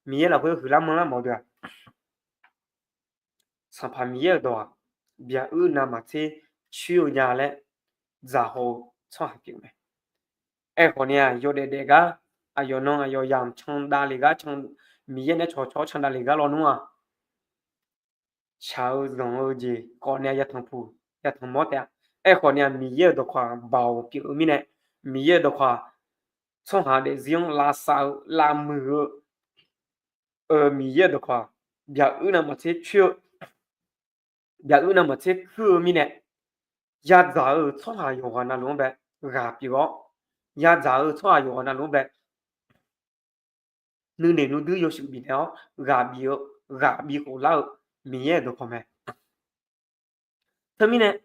Miqyaer lafkhoer huiqlar manrlar mawf-eu deuq-aq, Sanqpaq Miqyaer-euq dawq-aq, byaq uir navmaqtser coer-eu nya laer dzaqhaw-eu tsawrhaq pyeuf mae. Aerkhawf ni-aq, yawdaef daef gar, aqyawf nan aqyawf yamq candav le gar, Miqyaer nae cawqcawq-awr candav le gar lawnmr-aq, shaq-eu zanq-eu jeq khawf ni-aq yatanq puq yatanq mawr taef-a. Aerkhawf ni-aq, Miqyaer-euq dawqkawq-aq baoq pyeuf-eu mirnae, Miqyaer-euq dawqkawq-aq, tsawrhaq daefzir-anr lavsav-eu lavmuiq-eu, Miqyaer-euq dawqkawq-aq, byaq uir navmaqtser coer-eu, byaq uir navmaqtser coer-eu mirnae, yadzaq-euq tsawrhaq yawqghaq navluf-anr bae ghaq pyeuf-awr, yadzaq-euq tsawrhaq yawqghaq navluf-anr bae nuinoeq nuiduir yawshuif bifnaeq-awr ghaq bif-eu, ghaq bif khoflar-eu Miqyaer-euq dawqkawq mae. Teumirnae,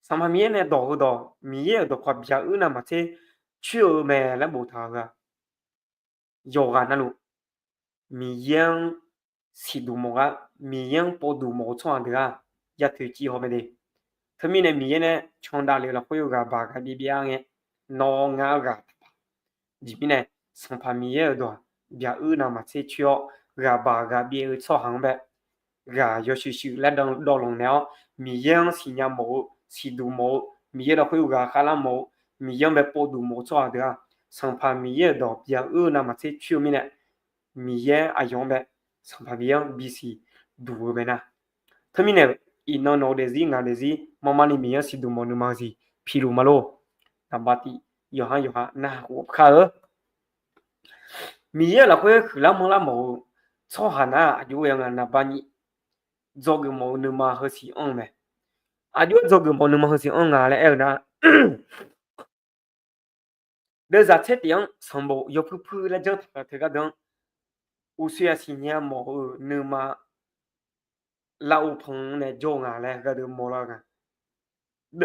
Sanqpaq Miqyaer nae dawq heudawq, Miqyaer-euq dawqkawq byaq uir navmaqtser coer-eu mae laer boftaq-euq-aq, yawqghaq navluf Miqyaer-anr siqduq mawf gar, Miqyaer-anr povduq mawf-eu tsawrhaq deuq-aq, yatoeq cifhaw mae de. Teumirnae Miqyaer nae candav le-eu lafkhoer ghaq baq ghaq byav byav ngae, nawr ngar ghaq taqpaq. Aqjeq mirnae, Sanqpaq Miqyaer-euq dawq-aq, byaq uir navmaqtser coer-awr, ghaq baq ghaq byav-eu tsawrhaq-anr bae ghaq yawshuif shuif laer dawvlanq naeq-awr, Miqyaer-anr siqnya mawf-eu, siqduq mawf-eu, Miqyaer lafkhoer ghaq khavlar mawf-eu, Miqyaer-anr bae povduq mawf-eu tsawrhaq deuq-aq, Sanqpaq Miqyaer-euq dawq bya-eu navmaqtser coer-eu mirnae, Miqyaer aqyawf-anr bae Sanqpaq Miqyaer-anr bisiq duq-eu mae nar. Teumirnae, iqnan nawq-eu daefzir ngaq daefzir marmar ni Miqyaer-anr siqduq mawf nuima heusiq piluf ma lor. Naqba tiq yawqha yawqha narhaq khof kar-eu Miqyaer-euq lafkhoer huiqlar manrlar mawf-eu tsawrhaq nar, aqjox-aer nga naqba nyiq, dzawgeuf mawf-eu nuima heusiq anr-eu mae. Aqjox-aer dzawgeuf mawf-eu nuima heusiq anr nga laer aer-eu nar, deuvzaq tser tiq-anr sanqbof yawpuir puir laer janr taq-eu teu gharduq-anr, uqshoe yasiq nya mawf-euq nuima lar-eu panq nae jawr-eu nga laer gharduq mawrlar-eu nga.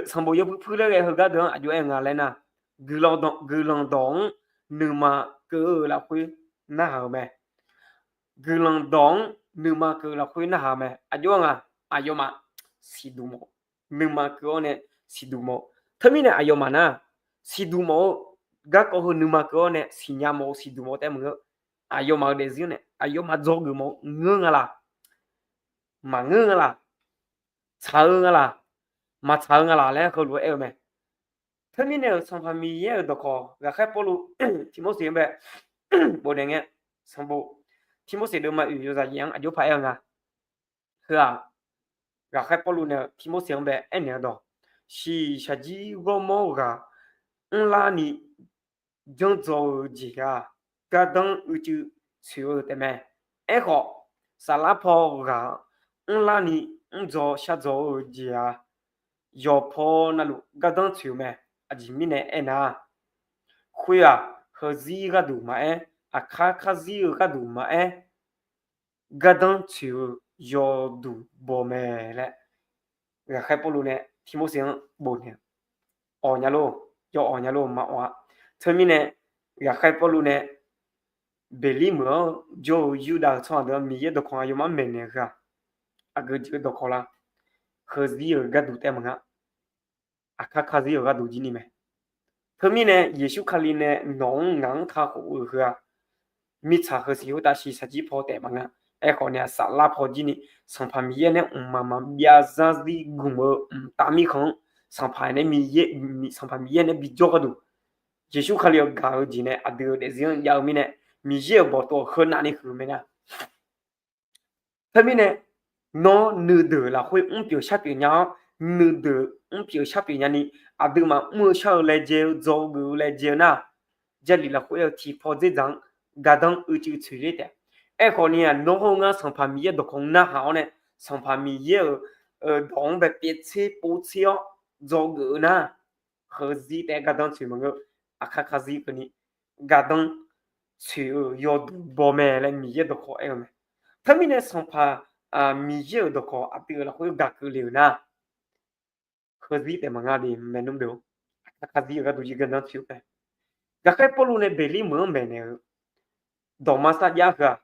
Sanqbof yawpuir puir laer ghae heu gharduq-anr aqjox-aer nga laer nar, guiqlanq dawq-anr nuima keuv-eu lafkhoer narhaq-eu mae. Guiqlanq dawq-anr nuima keuv-eu lafkhoer narhaq-eu mae. Aqjox-aer nga, aqyawfmaf siqduq mawf, nuima keuv-awr nae siqduq mawf. Teumirnae aqyawfmaf nar, siqduq mawf-eu garkawv heu nuima keuv-awr nae siqnya mawf-eu siqduq mawf-eu taef maqngeur. Aqyawfmaf-euq daefzir-anr nae aqyawfmaf dzawgeuf mawf-eu ngeur nga laq, maqngeur nga laq, tsaq-eu nga laq, maqtsaq-eu nga laq laer heulof-aer aer-eu mae. Teumirnae-euq Sanqpaq Miqyaer-euq dawqkawq ghaqkhaer Pawrluv Tivmorseq-anr bae bofdaef ngae, sanqbof Tivmorseq deuvma oeq yawzaq yaef-anr aqjox paq aer-eu nga. Heu-aq, ghaqkhaer Pawrluv nae-euq Tivmorseq-anr bae aernaeq-eu dawq, shiqshaq jir ghawrmawr ghaq mrlarni janrdzaw-eu jeq-aq, gardanr uicuiv tsoeq-eu taefmae. Aerkhawf, saflar paw ghaq mrlarni mrdzaw shardzaw-eu jeq-aq, yawqpaw navluf gardanr tsoeq-eu mae. Aqjeq mirnae aernar, khoer-aq, heuzir gharduq maqaer, aqkar karzir-eu gharduq maqaer, gardanr tsoeq-eu yawduq baw mae laer, ghaqkhaer Pawrluv nae Tivmorseq-anr bofnaeq-awq nya lor, yawawq nya lor maqawq-a. Teumirnae, ghaqkhaer Pawrluv nae Beqlir meuq-anr jawr-eu Yurdav-euq tsawrhaq deuq-anr Miqyaer dawqkawq aqyawfmaf-anr maeqnaeq-eu heu-aq, aqgeu jeq-eu dawqkawq la, heuzir-euq gharduq taef maqnga, aqkar karzir-euq gharduq jir ni mae. Teumirnae Yeqsur Kali nae nawq-anr ngaq-anr kakhof-eu heu-aq, mirtsaq heusiq khoertav shiqshaq jir paw taef maqnga. Aerkhawf nae-aq, saflar paw jir ni Sanqpaq Miqyaer nae mqmaq maqbyav zarzir gmq-eu mqtav mirkhanq-anr Sanqpaq nae Miqyaer, Sanqpaq Miqyaer nae bijawr gharduq, Yeqsur Kali-euq gaq-eu jeq nae aqdui-euq daefzir-anr jav-eu mirnae, Miqyaer-euq bawqtov-aq heu navni huiq-eu mae nar. Teumirnae, nawr nuideuq lafkhoer mrpyeuf sharpyeuf nya-awr, nuideuq mrpyeuf sharpyeuf nyani, aqduimaf mr-eu shar-eu laejae-eu dzawgeuf-eu laejae-eu nar, Jarlif lafkhoer-eu tiqpaw dzerdzaq-anr gardanr uicuiv tsoeq ler taef. Aerkhawf ni-aq, nawr hawr-eu ngar Sanqpaq Miqyaer dawqkawq-anr narhaq-awr nae, Sanqpaq Miqyaer-euq dawq-anr bae pyaev tser pov tser-awr dzawgeuf-eu nar, heuzir taef-aer gardanr tsoeq maqngeur, aqkar karzir keuvni gardanr tsoeq-eu yawduq baw mae laer Miqyaer dawqkawq aer-eu mae. Teumirnae Sanqpaq Miqyaer-euq dawqkawq aqdui-euq lafkhoer gaq keuvle-euq nar, heuzir taef maqnga de maernmr deuq-or, aqkar karzir-eu gharduq jir gardanr tsoeq-eu mae. Ghaqkhaer Pawrluv nae Beqlir meuq-anr maeqnaeq-eu dawqma sarjax heu-aq,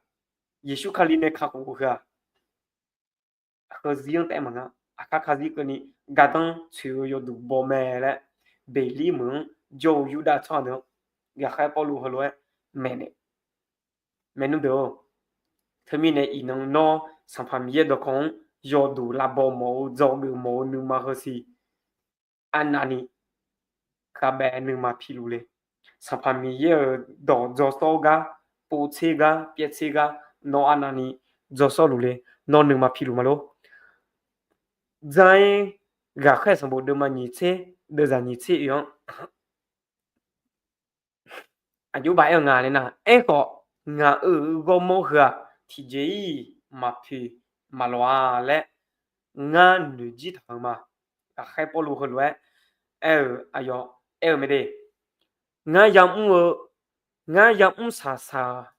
Yeqsur Kali nae kakhof-eu heu-aq, heuzir-anr taef-aer maqnga, aqkar karzir keuvni gardanr tsoeq-eu yawduq baw mae laer, Beqlir meuq-anr jawr-eu Yurdav tsawrhaq deuq-anr ghaqkhaer Pawrluv heulof-aer maeqnaeq. Maernmr deuq-or, teumirnae iqnan nawr Sanqpaq Miqyaer dawqkawq-anr yawduq lavbaw mawf-eu dzawgeuf mawf-eu nuima heusiq arnavni khavbae nuima piluf le. Sanqpaq Miqyaer-euq dawq dzawsawr gar, povtser gar, pyaev tser gar, nawr arnavni dzawsawr luf le. Nawr nuima piluf ma lor. Dzar-ir ghaqkhaer sanqbof deuvma nyiq tser, deuvzaq nyiq tser oe-anr aqjox baq aer-eu nga laer nar, aerkhawf, ngaq-euq ghawrmawr heu-aq, tiqjeq-ir maqpoeq maqlawq-a laer, ngar noeqjir taq-eu ma. Ghaqkhaer Pawrluv heulof-aer aer-euq aqyawf aer-eu mae de. Ngar yamr-eu, ngar yamr saqsaq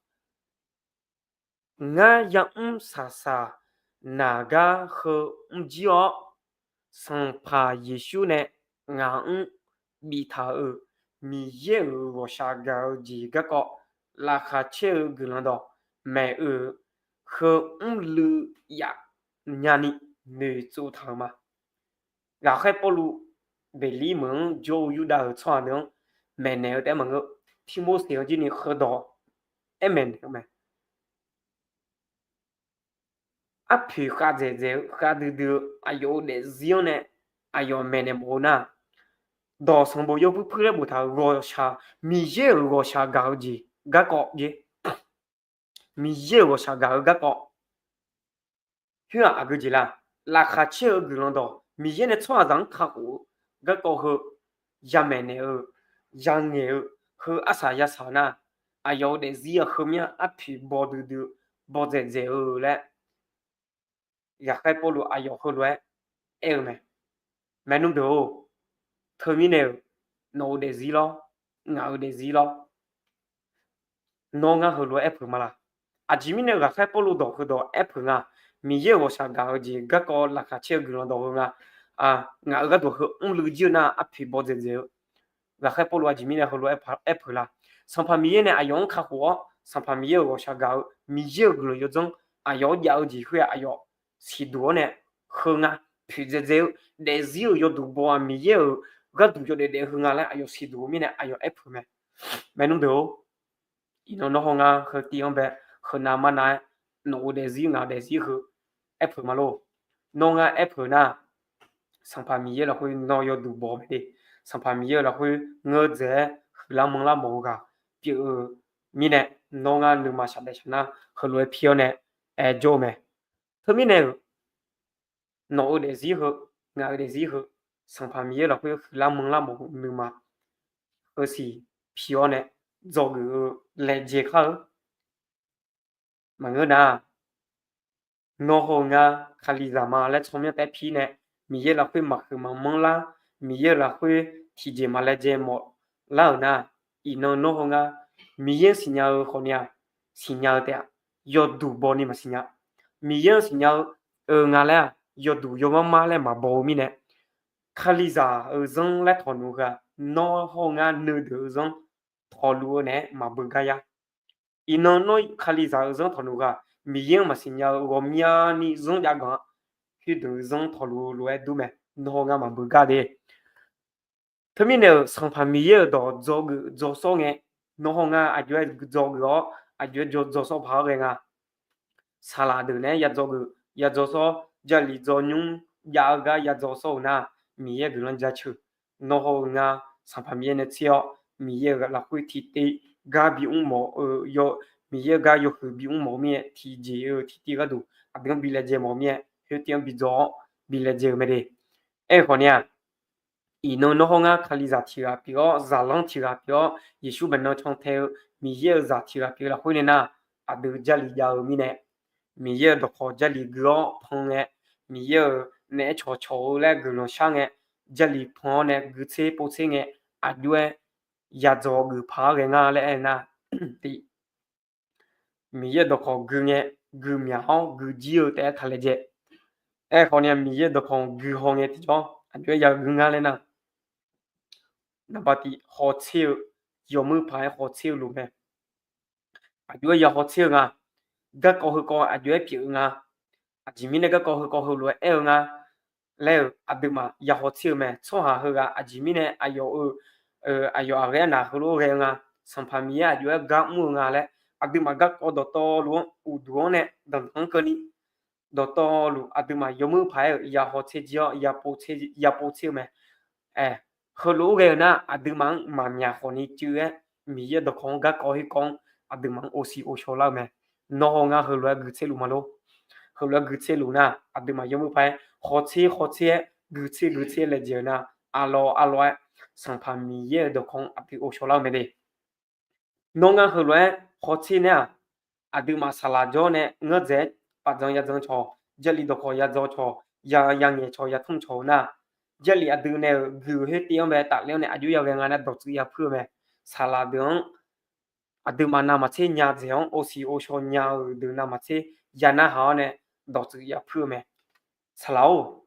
Ngar yamr saqsaq naq gar heu mrjir-awr, Sanqpaq Yeqsur nae ngaq-anr biftaq-euq Miqyaer-euq ghawqshaq gaq-eu jeq garkawv laqkhaq caer-eu guiqlanq dawq maeq-eu heu mrluiv yaf nyani noeqtsov taq-euq ma. Ghaqkhaer Pawrluv Beqlir meuq-anr jawr-eu Yurdav-euq tsawrhaq deuq-anr maeqnaeq-eu taef-aer maqngeur, Tirmorseq-anr jir ni heudawq aer maeqnaeq-eu mae. Arpoeq khavdzaeq dzaeq-eu khavdui dui-eu aqyawf-euq daefzir-anr nae aqyawf maeqnaeq mawf-eu nar, dawq sanqbof yawpuir puir laer boftaq-euq ghawqshaq, Miqyaer-euq ghawqshaq gaq-eu jeq garkawv jer. Miqyaer-euq ghawqshaq gaq-eu garkawv. Khoer-aq aqgeu jeq la? Laqkhaq caer-eu guiqlanq dawq, Miqyaer nae tsawrhaqzaq-anr kakhof-eu garkawv heu, yamaeq naeq-eu, yangaeq-eu, heu arsaq yasaq nar, aqyawf-euq daefzir-aq heumya arpoeq baw duidui-eu, bawdzaeq dzaeq-eu laer, ghaqkhaer Pawrluv aqyawf heulof-aer aer-eu mae. Maernmr deuq-or, teumirnae-euq, nawq-euq daefzir lawr, ngaq-euq daefzir lawr, nawr ngar heulof-aer aer peuq ma laq? Aqjeq mirnae ghaqkhaer Pawrluv dawq heudawq aer peuq nga. Miqyaer-euq ghawqshaq gaq-eu jeq garkawv laqkhaq caer-eu guiqlanq dawq heu nga. Ngaq-euq gharduq heu mrluiv jir-eu nar arpoeq bawdzaeq dzaeq-eu. Ghaqkhaer Pawrluv aqjeq mirnae heulof-aer aer peuq la? Sanqpaq Miqyaer nae aqyawf-anr kakhof-awr, Sanqpaq Miqyaer-euq ghawqshaq gaq-eu Miqyaer-euq guiqlanq yawdzanr aqyawf-anr jav-eu jeq khoer-aq aqyawf siqduq-awr nae, heu nga, poeqdzaeq dzaeq-eu, daefzir-euq yawduq baw-aq, Miqyaer-euq gharduq yawdaef daef-eu heu nga laer aqyawf siqduq-eu mirnae aqyawf aer peuq mae. Maernmr deuq-or, iqnan nawr haw ngar heu tiv-anr bae, heunav mar nav-aer, nawq-euq daefzir ngaq-euq daefzir heu aer peuq ma lor. Nawr ngar aer peuq nar, Sanqpaq Miqyaer lafkhoer nawr yawduq baw mae de. Sanqpaq Miqyaer-euq lafkhoer ngeur dzaeq-aer huiqlar manrlar mawf-eu ghaq pyeuf-eu mirnae, nawr ngar nuima shaqdaef shaq nar heulof-aer pir-awr nae aer jawr-eu mae. Teumirnae-euq, nawq-euq daefzir heu, ngaq-euq daefzir heu, Sanqpaq Miqyaer lafkhoer huiqlar manrlar mawf-eu nuima heusiq pi-awr nae dzawgeuf-eu laejae kar-eu. Maqngeur nar, nawr haw-eu ngar Kalizaq ma laer tsawrmyanr taef-aer pir nae, Miqyaer lafkhoer maqhuiq maqmanr lar, Miqyaer-euq lafkhoer tiqjeq maqlaejae mawf lar-euq nar, iqnan nawr haw ngar Miqyaer-anr siqnya-eu khawf ni-aq, siqnya-eu taef-aq, yawduq baw ni maqsiqnya. Miqyaer-anr siqnya-eu, eu nga laer-aq, yawduq yawmar mar laer maqbaw-eu mirnae, Kalizaq-euq zanr laer tawqnmq-eu heu-aq, nawr haw-eu ngar nuideuq-eu zanr tawqluf-eu naeq-aer maqbeugar yar. Iqnan nawr Kalizaq-euq zanr tawqnmq-eu heu-aq, Miqyaer-anr maqsiqnya-eu ghawqmyani zanr jav ganq-anr, khoerdeuq-eu zanr tawqluf-eu lof-aer dur mae. Nawr haw ngar maqbeugar de. Teumirnae-euq Sanqpaq Miqyaer-euq dawq dzawgeuf dzawsawr ngae, nawr haw ngar aqjox-aer dzawgeuf-awr, aqjox-aer dzawsawr paq-aer ghae nga. Saqlaq deuq naeq-aer yadzawgeuf yadzawsawr, Jarlif dzawnymr jav-eu gar yadzawsawr-euq nar, Miqyaer guiqlanq jaceuq. Nawr haw-eu ngar Sanqpaq Miqyaer nae tser-awr, Miqyaer-euq lafkhoer tiqtiv gar bimr mawf-eu, Miqyaer-euq gar yawhuiq bimr mawf-eu mirnae, tiqjeq-eu tiqtiv gharduq aqdui-anr bi laejae mawf-eu mirnae, khoertiv-anr bi dzaw-awr bi laejae-eu mae de. Aerkhawf ni-aq, iqnan nawr haw ngar Kalizaq tiq ghaq pyeuf-awr, zaqlanr tiq ghaq pyeuf-awr, Yeqsur baeqnan cantae-eu Miqyaer-euq zaq tiq ghaq pyeuf-eu lafkhoer nae nar, aqdui Jarlif jav-eu mirnae, Miqyaer-euq dawqkawq Jarlif gui-awr pan ngae, Miqyaer-euq naeq-aer cawqcawq-eu laer guiqlanq shar ngae, Jarlif pan-awr nae guitser povtser ngae, aqjox-aer yadzawgeuf paq-aer ghae ngar laer aer nar, Miqyaer-euq dawqkawq gui ngae, gui myaq-awr gui jir-eu taef-aer taq laejae. Aerkhawf ni-aq, Miqyaer-euq dawqkawq gui haw ngae tiqjawr aqjox-aer yagui ngar laer nar, naqbaq tiq hawtser-eu, yawmuiq paq-aer hawtser-eu lof mae. Aqjox-aer ya hawtser-eu nga. Garkawv heukawv aqjox-aer pyeuf-eu nga. Aqjeq mirnae garkawv heukawv heulof-aer aer-eu nga laer-euq aqduimaf ya hawtser-eu mae. Tsawrhaq heughaq aqjeq mirnae aqyawf-euq, aqyawf aqghaer naq heulof-aer ghae-eu nga. Sanqpaq Miqyaer aqjox-aer gar mr-eu nga laer aqduimaf garkawv dawqtawvluf-anr uqduq-anr nae danqdanq-anr keuvni dawqtawvluf aqduimaf yawmuiq paq-aer-euq ya hawtser jir-awr ya povtser-eu mae. Heulof-aer ghae-eu nar, aqduimaf-anr maqmyaq khawf ni cuiv-aer, Miqyaer-euq dawqkawq-anr garkawv herkawv-anr aqduimaf-anr ovsiq ovshaw lar-eu mae. Nawr haw ngar heulof-aer guitser luf ma lor. Heulof-aer guitser luf nar, aqduimaf yawmuiq paq-aer hawtser hawtser-aer guitser guitser-aer laejae-eu nar, aqlawq aqlawq-aer Sanqpaq Miqyaer-euq dawqkawq-anr aqdui ovshaw lar-eu mae de. Nawr ngar heulof-aer hawtser nae-aq, aqduimaf saqlaq jawr nae ngeur dzaeq-aer paf dzan ya dzan cawq, Jarlif dawqkawq ya dzaw cawq, ya ya ngaeq cawq ya tmr cawq-eu nar, Jarlif aqdui nae-euq gui-eu khoer tiv-anr bae tafler-awr nae aqjox ya ghae nga laer dawqtsuif ya puir-eu mae. Saqlaq deuq-anr aqduimaf navmaqtser nya dzaeq-anr ovsiq ovshaw nya-euq deuq navmaqtser ya narhaq-awr nae dawqtsuif ya puir-eu mae. Saqlaq-or,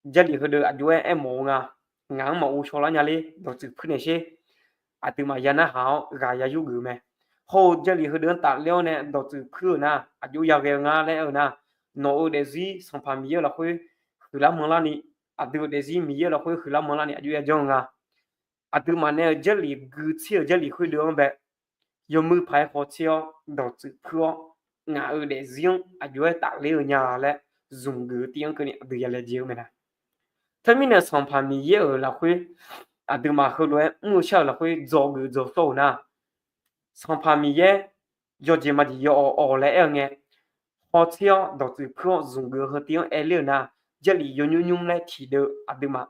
Jarlif heudeuq aqjox-aer aermawf-eu nga. Ngaq-anr maq ovshaw lar nya ler, dawqtsuif puir naeq sher. Aqduimaf ya narhaq-awr ghaq ya yurgeuf-eu mae. Hawr-eu Jarlif heudeuq-anr tafler-awr nae dawqtsuif puir-euq nar, aqjox ya ghae-eu nga laer aer-eu nar, nawq-euq daefzir Sanqpaq Miqyaer lafkhoer huiqlar manrlar ni, aqdui-euq daefzir Miqyaer lafkhoer huiqlar manrlar ni aqjox ya janr-eu nga. Aqduimaf nae-euq Jarlif guitser-euq Jarlif khoerdeuq-anr bae, yawmuiq paq-aer hawtser-awr dawqtsuif puir-awr, ngaq-euq daefzir-anr aqjox-aer tafler-eu nya laer zmqgeuf-eu tiv-anr keuvni aqdui ya laejae-eu mae na. Teumirnae Sanqpaq Miqyaer-euq lafkhoer aqduimaf heulof-aer mr-eu shar-euq lafkhoer dzawgeuf dzawsawr-euq nar, Sanqpaq Miqyaer yawjeq maqjeq yaw-awq awq laer aer-eu ngae, hawtser-awr dawqtsuif puir-awr zmqgeuf-eu heu tiv-anr aer ler-euq nar, Jarlif yawnymr nymr laer tiqdeuv aqduimaf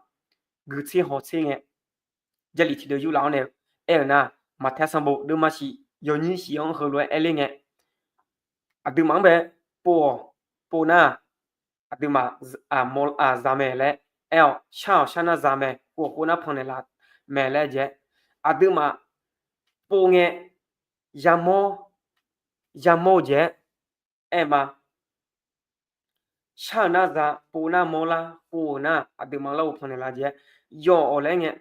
guitser hawtser ngae, Jarlif tiqdeuv yurlaf-awr nae aer-euq nar, Maqtaer sanqbof deuvma shif yawnyir shif-anr heulof-aer aer ler ngae, aqduimaf-anr bae pov-awq, pov nar, aqduimaf za mae laer aer-awq, shar-awq shar nar za mae, khof khof nar pannaeq laf mae laer jeq-aer, aqduimaf pov ngae yamawr, yamawr-eu jeq-aer aer ma. Shar-euq nar za, pov nar mawrlar, pov-euq nar aqduimaf larghov pannaeq laf jeq-aer yaw-awq laer ngae,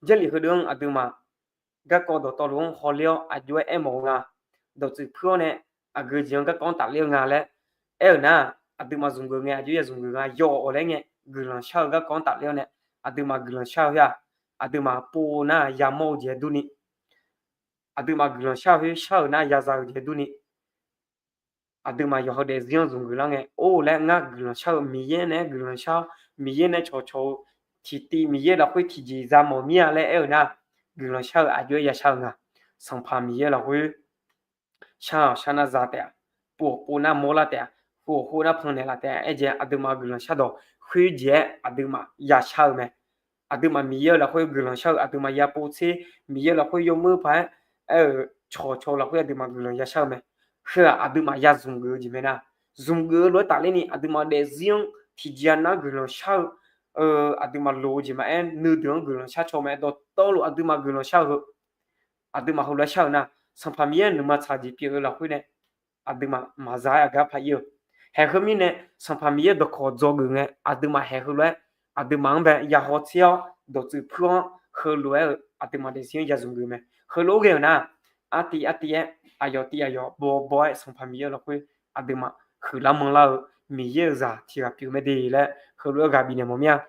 Jarlif heudeuv-anr aqduimaf garkawv dawqtawvluf-anr hawler-awr aqjox-aer aermawf-eu nga. Dawqtsuif puir-awr nae aqgeu jeq-anr garkawv-anr tafler-eu nga laer aer-euq nar, aqduimaf zmqgeuf ngae aqjox ya zmqgeuf nga. Yaw-awq laer ngae guiqlanq shar-eu garkawv-anr tafler-awr nae aqduimaf guiqlanq shar-eu khoer-aq, aqduimaf pov nar yamawr-eu jeq-aer durni, aqduimaf guiqlanq shar-eu khoer shar-euq nar yaza-eu jeq-aer durni, aqduimaf yawqha daefzir-anr zmqgeuf lar ngae, or laer ngar guiqlanq shar-eu Miqyaer nae-aer guiqlanq shar-awr, Miqyaer nae cawqcawq-eu tiqtiv Miqyaer lafkhoer tiqjeq za mawf mir-a laer aer-eu nar, guiqlanq shar-eu aqjox-aer ya shar-eu nga. Sanqpaq Miqyaer lafkhoer shar-awq shar nar za taef-a, pov-awq pov nar mawrlar taef-a, khof khof nar pannaeq laf taef-a aer jeq-aer aqduimaf guiqlanq shardawq khoerjeq-aer aqduimaf ya shar-eu mae. Aqduimaf Miqyaer-eu lafkhoer guiqlanq shar-eu, aqduimaf ya pov tser Miqyaer lafkhoer yawmuir paq-aer aer-euq cawqcawq-eu lafkhoer aqduimaf guiqlanq ya shar-eu mae. Heu-aq aqduimaf ya zmqgeuf-eu jeq mae nar, zmqgeuf-eu lof-aer tafler ni aqduimaf daefzir-anr tiqjeq nar guiqlanq shar-eu, aqduimaf loq-eu jeq maqaer nuideuq-anr guiqlanq shar caw mae. Dawqtawvluf aqduimaf guiqlanq shar-eu heu aqduimaf heulof-aer shar-euq nar, Sanqpaq Miqyaer nuima tsaq jeq pyeuf-eu lafkhoer nae aqduimaf maqza-aer aqgar paq-ir-eu. Haeq heu mirnae Sanqpaq Miqyaer dawqkawq dzawgeuf ngae aqduimaf haeq heulof-aer aqduimaf-anr bae ya hawtser-awr dawqtsuif puir-awr heulof-aer-eu aqduimaf daefzir-anr ya zmqgeuf mae. Heulof-aer ghae-euq nar, artiv artiv-aer aqyawf tiv aqyawf bawbaw-aer Sanqpaq Miqyaer lafkhoer aqduimaf huiqlar manrlar-eu Miqyaer-euq zaq tiq ghaq pyeuf mae de laer heulof-aer ghaq bifnaeq mawf mir-a.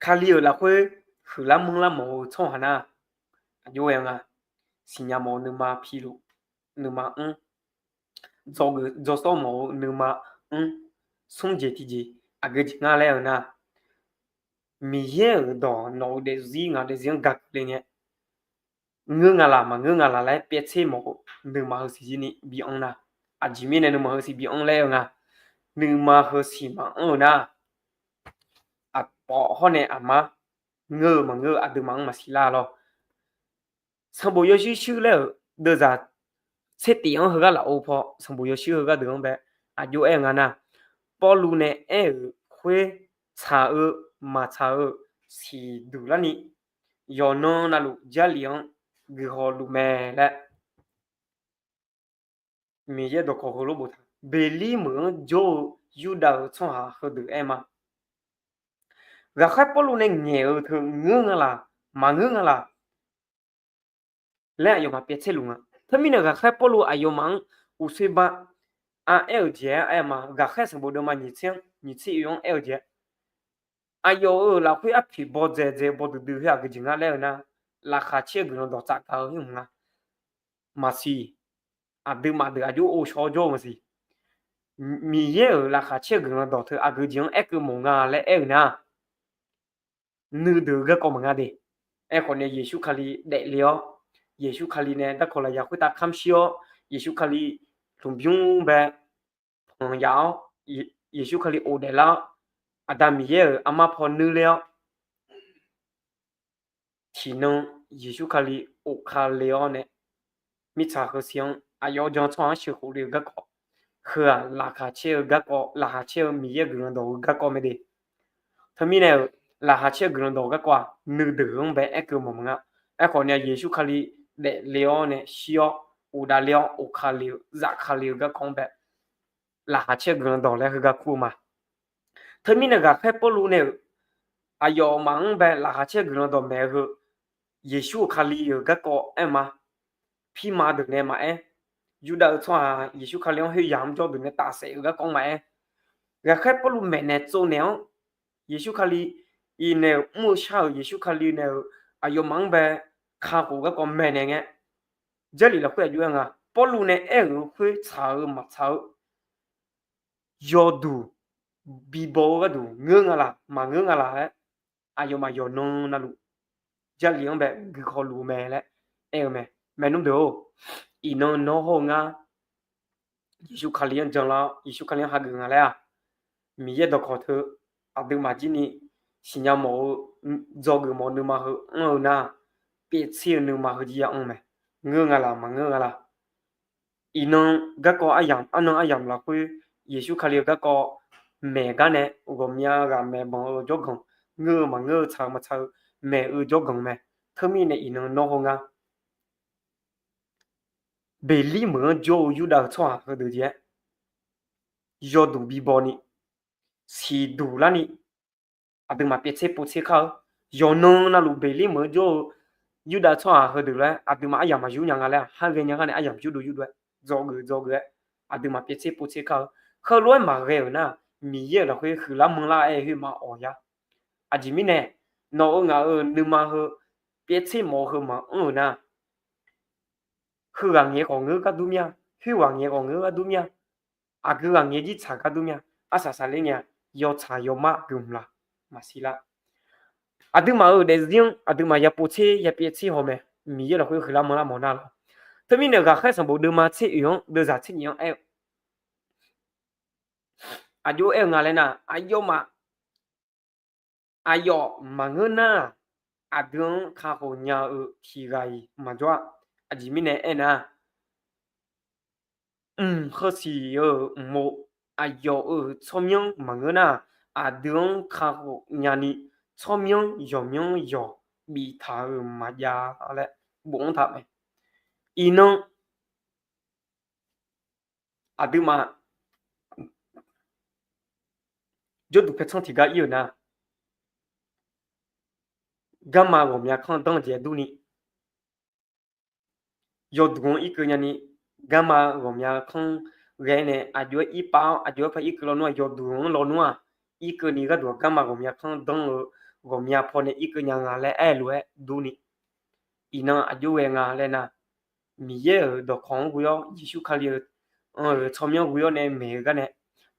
Kali-euq lafkhoer huiqlar manrlar mawf-eu tsawrhaq nar, aqjox-aer nga, siqnya mawf-eu nuima piluf, nuima mr, dzawgeuf dzawsawr mawf-eu nuima mr, smr jeq tiqjeq aqgeu jeq ngar laer-eu nar, Miqyaer-euq dawq nawq-eu daefzir ngaq daefzir-anr gaq keuvle ngae, ngeur nga laq maqngeur nga laq laer pyaev tser mawf-eu nuima heusiq jir ni bi anr nar, aqjeq mirnae nuima heusiq bi anr laer-eu nga, nuima heusiq maqanr-eu nar, aqpawf hawr nae aqmar ngeur-eu maqngeur-eu aqduimaf-anr maqsiq lar lawr. Sanqbof yawshuir shuir laer-euq deuvzaq tser tif-anr heugar lafov paw sanqbof yawshuir heugar deuq-anr bae aqjox aer-eu nga nar, Pawrluv nae aer-euq khoer tsaq-eu maqtsaq-eu siqduq larni yawqnan navluf Jarlif-anr guihaw luf mae laer Miqyaer dawqkawq heulof boftaq, Beqlir meuq-anr jawr-eu Yurdav-euq tsawrhaq heudeuq aer ma. Ghaqkhaer Pawrluv nae ngaeq-eu teu ngeur nga laq, maqngeur nga laq laer aqyawfmaf pyaev tser luf nga. Teumirnae ghaqkhaer Pawrluv aqyawfmaf-anr uqsoer ba aq aer-euq jeq-aer aer ma. Ghaqkhaer sanqbof deuvma nyiq tser-anr nyiq tser oe-anr aer-eu jeq, aqyawf-euq lafkhoer arpoeq baw dzaeq dzaeq baw duidui khoer aqgeu jeq ngar laer-eu nar, laqkhaq caer-eu guiqlanq dawq tsafgaq-eu khoer mq nga. Maqsiq. Aqduimaf deuq aqjox-aer shaw jawr-eu maqsiq. Miqyaer-euq laqkhaq caer-eu guiqlanq dawq teu aqgeu jeq-anr aerkeuv mawf nga laer aer-eu nar, nuideuq-eu garkawv maqnga de. Aerkhawf nae Yeqsur Kali daefle-awr, Yeqsur Kali nae darkawq lafyaq khoertav kamr shir-awr, Yeqsur Kali lmqbymr bae panq yaf-awr, Yeqsur Kali of daeflar-awr, Aqda Miqyaer-euq armar paw nuir ler-awr, tiqnan Yeqsur Kali of ka le-awr nae, mirtsaq heusiq-anr aqyawf jan tsawrhaq-anr sheuqkhof le-eu garkawv, heu-aq laqkhaq caer-eu garkawv, laqkhaq caer-eu Miqyaer guiqlanq dawq-eu garkawv mae de. Teumirnae-euq laqkhaq caer-eu guiqlanq dawq-eu garkawv-aq nuideuq-anr bae aerkeuv mawf maqnga. Aerkhawf nae Yeqsur Kali daefle-awr nae shir-awr, of davle-awr of ka le-eu, zaf ka le-eu garkawv-anr bae laqkhaq caer-eu guiqlanq dawq laer heugar kur-eu ma. Teumirnae ghaqkhaer Pawrluv nae-euq aqyawfmaf-anr bae laqkhaq caer-eu guiqlanq dawq maeq-eu heu, Yeqsur-euq Kali-euq garkawv aer ma. Pirma deuq nae maqaer, Yurdav-eu tsawrhaq Yeqsur Kali-anr khoeryamq-anr jawr deuq nae tafsaef-eu garkawv-anr maqaer, ghaqkhaer Pawrluv maeqnaeq tsovnaeq-anr, Yeqsur Kali-iq nae-euq mr-eu shar-euq Yeqsur Kali nae-euq aqyawfmaf-anr bae kakhof garkawv maeqnaeq ngae, Jarlif lafkhoer aqjox-aer nga, Pawrluv nae aer-euq khoer tsaq-eu maqtsaq-eu yawduq bibaw-eu gharduq ngeur nga laq, maqngeur nga laq laer, aqyawfmaf yawqnan navluf Jarlif-anr bae guihaw luf-eu mae laer aer-eu mae. Maernmr deuq-or, iqnan nawr hawr-eu ngar Yeqsur Kali-anr janlar-awr, Yeqsur Kali-anr hageuf nga laer-aq, Miqyaer dawqkawq teu aqduimaf jir ni siqnya mawf-eu, dzawgeuf mawf-eu nuima heu anr-eu nar, pyaev tser-eu nuima heu jir ya anr mae. Ngeur nga laq, maqngeur nga laq. Iqnan garkawv aryamq, arnan aryamq lafkhoer, Yeqsur Kali-euq garkawv maeq gar nae ghawqmya ghaq maeq banq-eu jawrganq, ngeur-eu maqngeur-eu, tsaq-eu maqtsaq-eu maeq-eu jawrganq mae. Teumirnae iqnan nawr hawr ngar Beqlir meuq-anr jawr-eu Yurdav-euq tsawrhaq heudeuq jeq-aer yawduq bibaw ni, siqduq larni, aqduimaf pyaev tser pov tser kar-eu, yawqnan navluf Beqlir meuq-anr jawr-eu Yurdav tsawrhaq heudeuq laer aqduimaf aryamq maqyur nya nga laer-aq, har ghaenya gar nae aryamq yurdov yurdov-aer, dzawgeuf dzawgeuf-aer, aqduimaf pyaev tser pov tser kar-eu, heulof-aer maqghae-euq nar, Miqyaer-euq lafkhoer huiqlar manrlar-aer khoer maqawq ya. Aqjeq mirnae, nawq-euq ngaq-euq nuima heu pyaev tser mawf-eu heu maqanr-euq nar, heughaq ngaeq khawf ngeur gar dur mir-a, khoerghaq ngaeq khawf ngeur gar dur mir-a, aqgeu ghaq ngaeq jir tsaq gar dur mir-a, arsaq saqler ngae-a, yawtsaq yawmar geuf hmq laq, maqsiq lar. Aqduimaf-euq daefzir-anr aqduimaf ya pov tser ya pyaev tser haw mae, Miqyaer lafkhoer huiqlar manrlar mawf nar lawr. Teumirnae ghaqkhaer sanqbof deuvma tser oeq-anr deuvzaq tser nyif-anr aer-eu, aqjox aer-eu nga laer nar, aqyawfmaf aqyawf maqngeur nar, aqdui-anr kakhof nya-eu tiq ghaq-iq maqjawr-a. Aqjeq mirnae aernar, mq heusiq-eu mqmov aqyawf-euq tsawrmyanr maqngeur nar, aqdui-anr kakhof nyani tsawrmyanr yawqmyanr yawq biftaq-euq maqjav laer bofanr taq mae. Iqnan aqduimaf jawrduq paertsanr tiqgar ir-euq nar, garma ghawqmya kanr danr-eu jeq durni, yawduq-anr irkeuv nyani, garma ghawqmya kanr ghae nae aqjox-aer irpav-awr aqjox-aer par irkeuv lawnmr-aq, yawduq-anr lawnmr-aq, irkeuvni gharduq garma ghawqmya kanr danr-eu ghawqmya pawnae irkeuv nya nga laer aer-eu lof-aer durni, iqnan aqjox ghae nga laer nar, Miqyaer-euq dawqkawq-anr ghoe-awr, Yeqsur Kali-euq anr-euq tsawrmyanr ghoe-awr nae maeq-eu gar nae,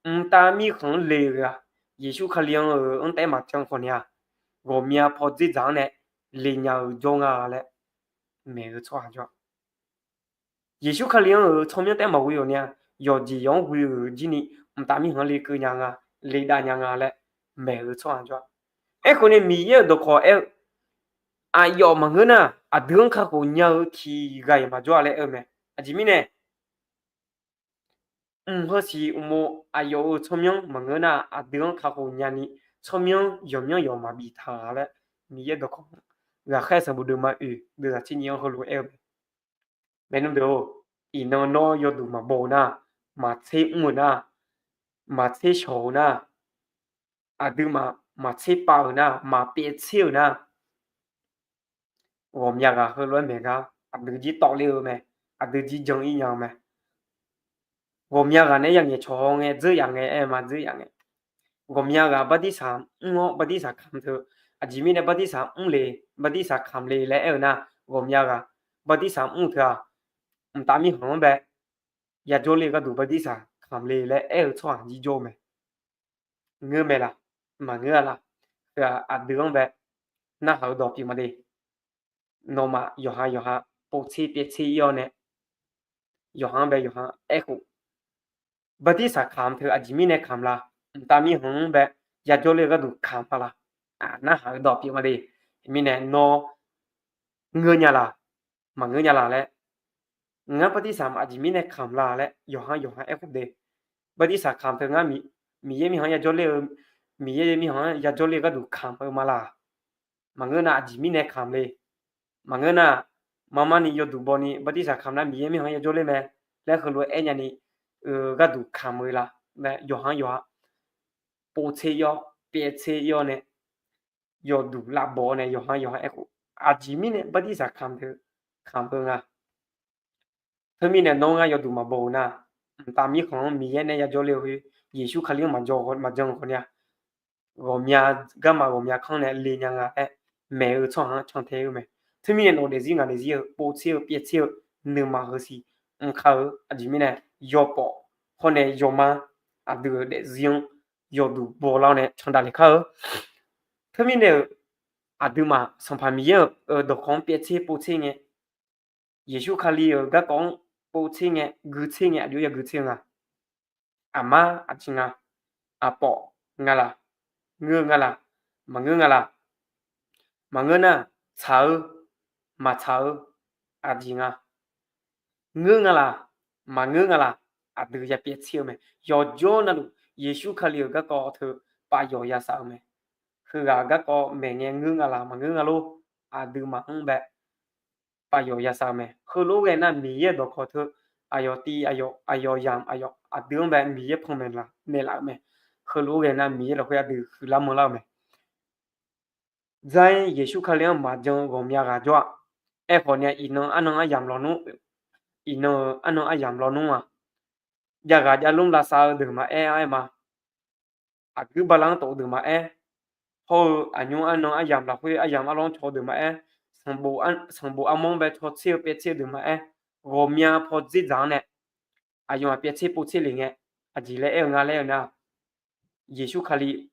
mqtav mirkhanq-anr le-eu ghaq, Yeqsur Kali-anr-euq anr taef-aer maqcan khawf ni-aq, ghawqmya paw dzerdzaq-anr nae le nya-eu jawr nga laer maeq-eu tsawrhaq jawr-a. Yeqsur Kali-anr-euq tsawrmyanr taef-aer maqghoe-awq ni-a, yawqjeq yawq-anr ghoe-euq jir ni, mqtav mirkhanq-anr lekeuv nya nga, ledav nya nga laer maeq-eu tsawrhaq jawr-a. Aerkhawf ni Miqyaer-euq dawqkawq aer-eu, aqyawf maqngeur nar, aqdui-anr kakhof nya-eu tiq ghaq-iq maqjawr-a laer aer-eu mae. Aqjeq mirnae, mq heusiq uqmov aqyawf-euq tsawrmyanr maqngeur nar, aqdui-anr kakhof nyani tsawrmyanr yawqmyanr yawq maqbif taq laer, Miqyaer dawqkawq ghaqkhaer sanqbof deuvma oeq deuvzaq tser nyif-anr heulof-aer aer-eu mae. Maernmr deuq-or, iqnan nawr yawduq maqbaw-eu nar, maqtser mr-euq nar, maqtser shawq-eu nar, aqduimaf maqtser pav-euq nar, maqpyaev tser-euq nar, ghawqmya ghaq heulof-aer maeq gar aqdui jir tawvler-eu mae, aqdui jir jan-ir nya-eu mae. Ghawqmya ghaq nae ya ngaeq cawq haw ngae dzeur yaf ngae aer-eu ma dzeur yaf ngae. Ghawqmya ghaq bartirsaq mr-awr bartirsaq kamq teu, aqjeq mirnae bartirsaq mr le, bartirsaq kamq le laer aer-eu nar, ghawqmya ghaq bartirsaq mr-eu teu-aq, mqtav mirkhanq-anr bae yajawr ler-eu gharduq bartirsaq kamq le laer aer-eu tsawrhaq jir jawr-eu mae. Ngeur mae laq? Maqngeur-a laq? Heu-aq aqdui-anr bae narhaq-eu dawq pyeuf ma de. Nawmaf yawqha yawqha pov tser pyaev tser ir-awr nae, yawqha-anr bae yawqha aerkhof, bartirsaq kamq teu aqjeq mirnae kamq la? Mqtav mirkhanq-anr bae yajawr ler-eu gharduq kamq ma la? Narhaq-eu dawq pyeuf ma de. Mirnae nawr ngeur nya laq? Maqngeur nya laq laer, ngar bartirsaq aqjeq mirnae kamq la laer yawqha yawqha aerkhof de. Bartirsaq kamq teu ngar Miqyaer mirkhanq-anr yajawr ler-eu, Miqyaer mirkhanq-anr yajawr ler-eu gharduq kamq-eu ma laq? Maqngeur nar aqjeq mirnae kamq le. Maqngeur nar, marmar ni yawduq baw ni bartirsaq kamq nar Miqyaer mirkhanq-anr yajawr ler mae laer heulof-aer aer nyani, gharduq kamq-eu la? Yawqha yawqha pov tser ir-awr pyaev tser ir-awr nae yawduq lavbaw-awr nae yawqha yawqha aerkhof, aqjeq mirnae bartirsaq kamq teu kamq-eu nga. Teumirnae nawr ngar yawduq maqbaw-eu nar, mqtav mirkhanq-anr Miqyaer nae yajawr ler-eu khoer, Yeqsur Kali-anr maqjan khawf ni-a, ghawqmya, garma ghawqmya kanr nae le nya nga aer maeq-eu tsawrhaq-anr cantae-eu mae. Teumirnae nawq daefzir ngaq daefzir-eu pov tser-eu pyaev tser-eu nuima heusiq mr kar-eu. Aqjeq mirnae, yawpawf hawr nae yawma aqdui-euq daefzir-anr yawduq bawlar-awr nae can daqle kar-eu. Teumirnae-euq, aqduimaf Sanqpaq Miqyaer-euq dawqkawq-anr pyaev tser pov tser ngae, Yeqsur Kali-euq garkawv-anr pov tser ngae, gui tser ngae, aqjox yagui tser-eu nga. Aqmar aqjeq nga, aqpawf nga laq, ngeur nga laq, maqngeur nga laq, maqngeur nar, tsaq-eu, maqtsaq-eu aqjeq nga. Ngeur nga laq, maqngeur nga laq, aqdui ya pyaev tser-eu mae. Yawqjawr navluf Yeqsur Kali-euq garkawv teu pav yawq ya saf-eu mae. Heughaq garkawv maeqngae ngeur nga laq, maqngeur nga lor, aqduimaf-anr bae pav yawq ya saf-eu mae. Heulof-aer ghae nar, Miqyaer-euq dawqkawq teu aqyawf tiv aqyawf, aqyawf yamq aqyawf, aqdui-anr bae Miqyaer panmaeq laf naeqlaf-eu mae. Heulof-aer ghae nar, Miqyaer lafkhoer aqdui huiqlar manrlar-eu mae. Dzar-ir Yeqsur Kali-anr maqjan ghawqmya ghaq jawr-aq. Aerkhawf ni, iqnan arnan aryamq lawnmr, iqnan-euq arnan aryamq lawnmr-aq, javghaq javlmr lavsav-eu deuq maqaer-aer ma. Aqguir bala-anr tov-eu deuq maqaer, hawr-eu aqnymr arnan aryamq lafkhoer aryamq arlawr caw-eu deuq maqaer, sanqbof armawr-anr bae caw tser-eu pyaev tser-eu deuq maqaer, ghawqmya paw dzerdzaq-anr nae aqyawf-aq pyaev tser pov tser le ngae, aqjeq laer aer-eu nga laer-eu nar, Yeqsur Kali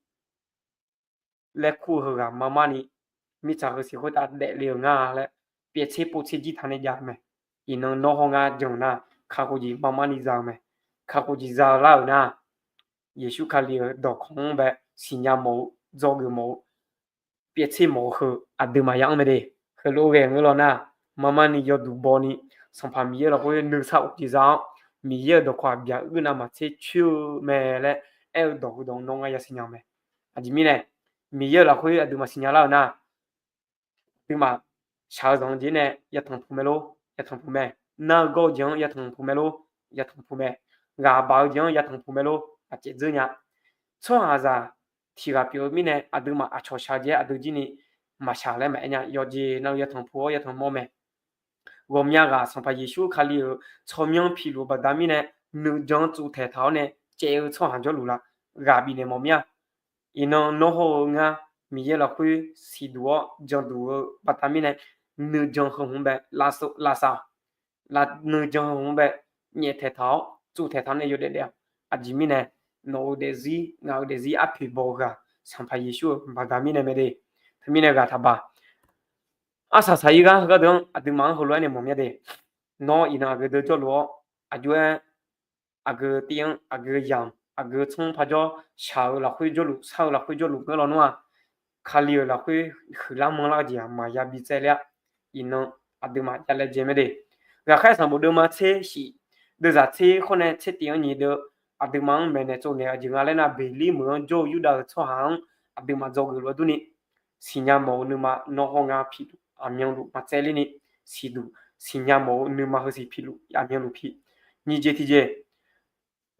laer kur-eu heughaq marmar ni mirtsaq heusiq khoertav daefle-euq nga laer pyaev tser pov tser jir taq nae jav-eu mae. Iqnan nawr hawr ngar jan-eu nar, kakhof jeq marmar ni za-eu mae. Kakhof jeq za-eu lar-euq nar, Yeqsur Kali-euq dawqkawq-anr bae siqnya mawf-eu, dzawgeuf mawf-eu, pyaev tser mawf-eu heu aqduimaf ya anr mae de. Heulof-aer ghae ngeur law nar, marmar ni yawduq baw ni, Sanqpaq Miqyaer lafkhoer nuisar of jeq za-awr, Miqyaer-euq dawqkawq-aq byaq uir navmaqtser coer-eu mae laer aer-eu dawq heudawq nawr ngar ya siqnya-eu mae. Aqjeq mirnae, Miqyaer-euq lafkhoer aqduimaf siqnya lar-euq nar, aqduimaf shaq-eu zanq-eu jeq nae yatanq puq mae lor, yatanq puq mae. Nar-eu gawr-eu jeq-anr yatanq puq mae lor, yatanq puq mae. Ghaq baq-eu jeq-anr yatanq puq mae lor, aqcaev dzeur nya. Tsawrhaqzaq tiq ghaq pyeuf-eu mirnae, aqduimaf aqcawq shaq-eu jeq-aer aqdui jir ni maqshaq laer maqaer nya. Yawqjeq navluf yatanq puq-awr yatanq mawr mae. Ghawqmya ghaq Sanqpaq Yeqsur Kali-euq tsawrmyanr piluf baqda mirnae, nuijan tsuvtaeq taq-awr nae caev-eu tsawrhaq jawrluf la, ghaq bifnaeq mawf mir-a. Iqnan nawr hawr-eu ngar Miqyaer lafkhoer siqduq-awr janduq-eu baqda mirnae, nuijan heu hmq bae lavsav, nuijan heu hmq bae nyaeftaeq taq-awr tsuvtaeq taq-awr nae yawdaef daef-a. Aqjeq mirnae, nawq-euq daefzir ngaq-euq daefzir arpoeq baw-eu ghaq Sanqpaq Yeqsur-euq baqda mirnae mae de. Teumirnae ghaq taqbaq. Arsaq saq-ir gar heugar deuq-anr aqduimaf-anr heulof-aer nae mawf mir-a de. Nawr iqnan aqgeu deuq jawrluf-awr, aqjox-aer aqgeu tiv-anr, aqgeu yamq, aqgeu tsanr par jawr, shaq-eu lafkhoer jawrluf, shar-eu lafkhoer jawrluf ngeur lawnmr-aq, Kali-euq lafkhoer huiqlar manrlar-eu jeq-aq maqya bi tsaevler-a. Iqnan aqduimaf javlaejae mae de. Ghaqkhaer sanqbof deuvma tser shif, deuvzaq tser khawr nae tser tiv-anr nyiq deuv, aqduimaf-anr maeqnaeq tsovnaeq-eu jeq nga laer nar, Beqlir meuq-anr jawr-eu Yurdav-euq tsawrhaq-anr aqduimaf dzawgeuf lof-aer durni, siqnya mawf-eu nuima nawr hawr ngar piluf aqmyanluf maqtsaevler ni, siqduq siqnya mawf-eu nuima heusiq piluf aqmyanluf pi. Nyiq jeq tiqjeq,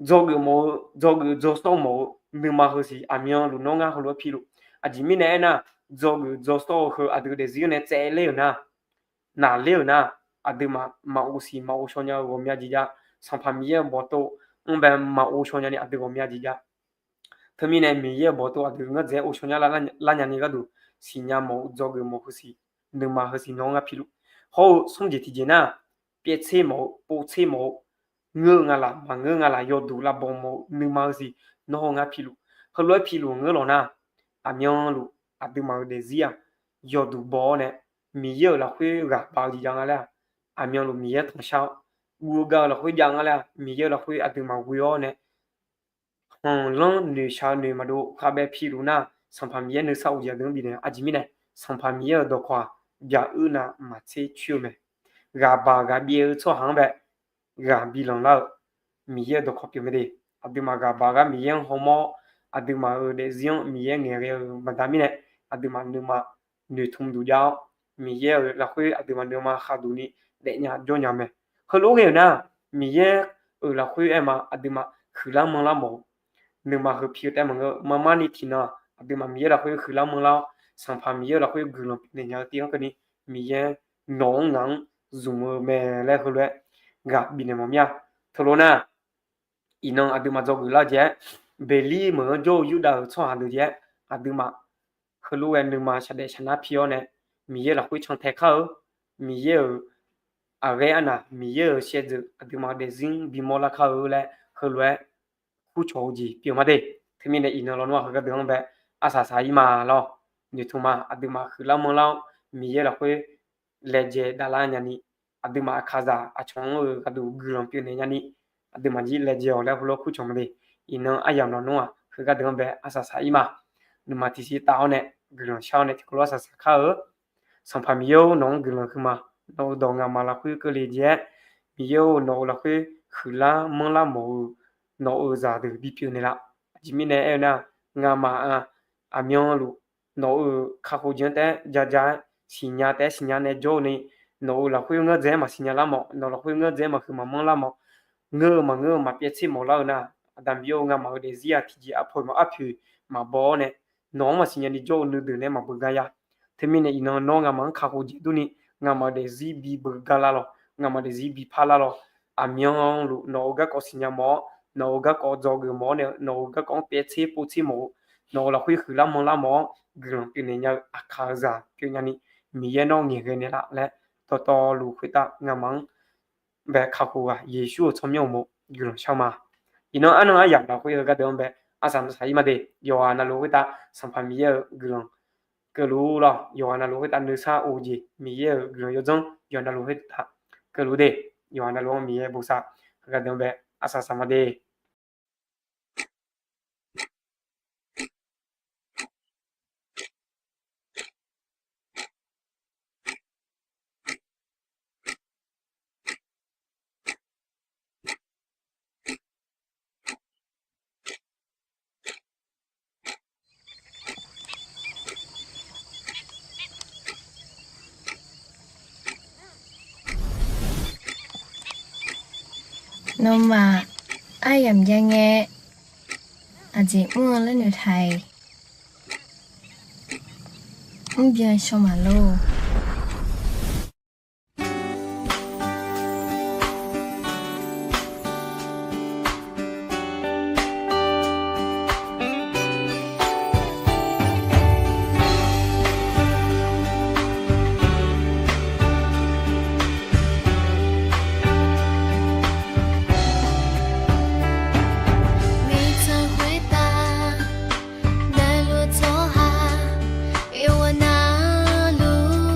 dzawgeuf mawf-eu, dzawgeuf dzawsawr mawf-eu nuima heusiq aqmyanluf nawr ngar heulof-aer piluf. Aqjeq mirnae aernar, dzawgeuf dzawsawr-eu heu aqdui daefzir-anr nae tsaevler-euq nar, naqler-euq nar, aqduimaf maqghov siq maqghov shaw nya-eu ghawqmya jeq jav. Sanqpaq Miqyaer-euq bawqtov-anr bae maqghov shaw nyani aqdui ghawqmya jeq jav. Teumirnae Miqyaer-euq bawqtov aqdui ngar dzaeq-aer ghovshaw nya lar nya ni gharduq, siqnya mawf-eu dzawgeuf mawf heusiq, nuima heusiq nawr ngar piluf. Hawr-eu smr jeq tiqjeq nar, pyaev tser mawf-eu, pov tser mawf-eu, ngeur-eu nga laq maqngeur nga laq yawduq lavbaw mawf-eu nuima heusiq nawr hawr ngar piluf. Heulof-aer piluf ngeur law nar, aqmyanluf aqduimaf-euq daefzir-aq yawduq baw-awr nae, Miqyaer-euq lafkhoer ghaq baq-eu jeq jav nga laer-aq, aqmyanluf Miqyaer tanqshar-awr, guv-eu gav-eu lafkhoer jav nga laer-aq, Miqyaer-euq lafkhoer aqduimaf ghoe-awr nae, khanqlanr noeqshaq-eu noeq maqdov khavbae piluf nar, Sanqpaq Miqyaer nuisar of jeq aqdui-anr bifnaeq. Aqjeq mirnae, Sanqpaq Miqyaer-euq dawqkawq-aq, byaq uir navmaqtser coer-eu mae. Ghaq baq ghaq byaev-eu tsawrhaq-anr bae ghaq bilanq lar-eu Miqyaer-euq dawqkawq pyeuf mae de. Aqduimaf ghaq baq ghaq Miqyaer-anr hawmawr-awr, aqduimaf-euq daefzir-anr Miqyaer ngaeqghae-eu baqda mirnae, aqduimaf nuima noeqtmq duq jav-awr, Miqyaer-euq lafkhoer aqduimaf nuima khaqduq ni daefnya jawrnya mae. Heulof-aer ghae-euq nar, Miqyaer-euq lafkhoer aerma aqduimaf huiqlar manrlar mawf-eu nuima heu pi-eu taef maqngeur. Marmarni tiqnan aqduimaf Miqyaer lafkhoer huiqlar manrlar-awr, Sanqpaq Miqyaer-euq lafkhoer guiqlanq bifnaeq nya-eu tiv-anr keuvni, Miqyaer nawq-anr ngaq-anr zmq-eu mae laer heulof-aer ghaq bifnaeq mawf mir-a. Teulof nar, iqnan aqduimaf dzawgeuf lar-eu jeq-aer, Beqlir meuq-anr jawr-eu Yurdav-euq tsawrhaq deuq jeq-aer, aqduimaf heulof-aer nuima shaqdaef shaqnar pi-awr nae, Miqyaer lafkhoer cantae kar-eu, Miqyaer-euq aqghaer arnaq Miqyaer-euq shaevdzeuf aqduimaf-euq daefzir bimawr lar kar-eu laer heulof-aer kurcawq-eu jeq pyeuf ma de. Teumirnae iqnan lawnmr-aq heugar deuq-anr bae arsaq saq-ir ma lawr. Noeqtmq ma, aqduimaf huiqlar manrlar-awr Miqyaer lafkhoer laejae davlar nyani, aqduimaf aqkaqzaq aqcawq-anr-eu gharduq guiqlanq pyeufnaeq nyani, aqduimaf jir laejae-awq laer heulof-aer kurcawq ma de. Iqnan aryamq lawnmr-aq heugar deuq-anr bae arsaq saq-ir ma. Nuima tiqsiq taf-awr nae guiqlanq shar-awr nae tiqkawv lof arsaq saq kar-eu. Sanqpaq Miqyaer-or, nawq-anr guiqlanq huiqma. Nawq-euq dawq ngamaf lafkhoer keuvle jeq-aer, Miqyaer-or, nawq-euq lafkhoer huiqlar manrlar mawf-eu nawq-euq zaqdeuq bipyeuf naeqlaf. Aqjeq mirnae aer-eu nar, ngamaf-aq aqmyanluf nawq-euq kakhof jeq-anr taef-aer jaja-aer siqnya taef-aer siqnya nae jawr-eu ni, nawq-euq lafkhoer ngeur dzae-aer maqsiqnya lar mawf, nawq lafkhoer ngeur dzae-aer maqhuiq maqmanr lar mawf, ngeur-eu maqngeur-eu maqpyaev tser mawf lar-eu nar, Aqda Miqyaer-or, ngamaf-euq daefzir-aq tiqjeq arpoeq maqarpoeq maqbaw-awr nae, nawq-anr maqsiqnya ni jawr-eu nuideuq nae maqbeugar ya. Teumirnae iqnan nawr ngamaf-anr kakhof jeq durni, ngamaf-euq daefzir bibeugar lar lawq, ngamaf-euq daefzir bipar lar lawq. Aqmyanluf nawq-euq garkawv siqnya mawf-awr, nawq-euq garkawv dzawgeuf mawf-awr nae, nawq-euq garkawv-anr pyaev tser pov tser mawf-eu, nawq-euq lafkhoer huiqlar manrlar mawf-awr guiqlanq pyeufnaeq nya-eu aqkaq-eu zaq pyeuf nyani, Miqyaer nawr ngaeqghae naeqlaf laer dawqtawvluf khoertav ngamaf-anr bae kakhof ghaq Yeqsur-euq tsawrmyanr uqmov guiqlanq shar ma. Iqnan arnan aryamq lafkhoer heugar deuq-anr bae arsaq saq-ir ma de. Yawqghaq navluf khoertav Sanqpaq Miqyaer-euq guiqlanq keuvluf lawr. Yawqghaq navluf khoertav nuisar of-eu jeq, Miqyaer-euq guiqlanq yawdzanr yawqghaq navluf khoertav keuvluf de. Yawqghaq navluf-anr Miqyaer bosav heugar deuq-anr bae arsaq saq ma de. Nawmaf aryamq jav ngae, aqjeq mr-eu laer noeqtaq-iq, mrbyan shaw maqlor. Miqdzaq khoertav navluf tsawrhaq yawqghaq navluf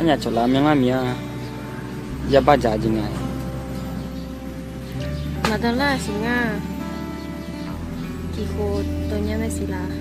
Nya cawq laf myanrlar miq-a. Yabar dzaq jeq nga. Maqdan lar siq ngar. Tiqkhof dawq nya mae siq laf.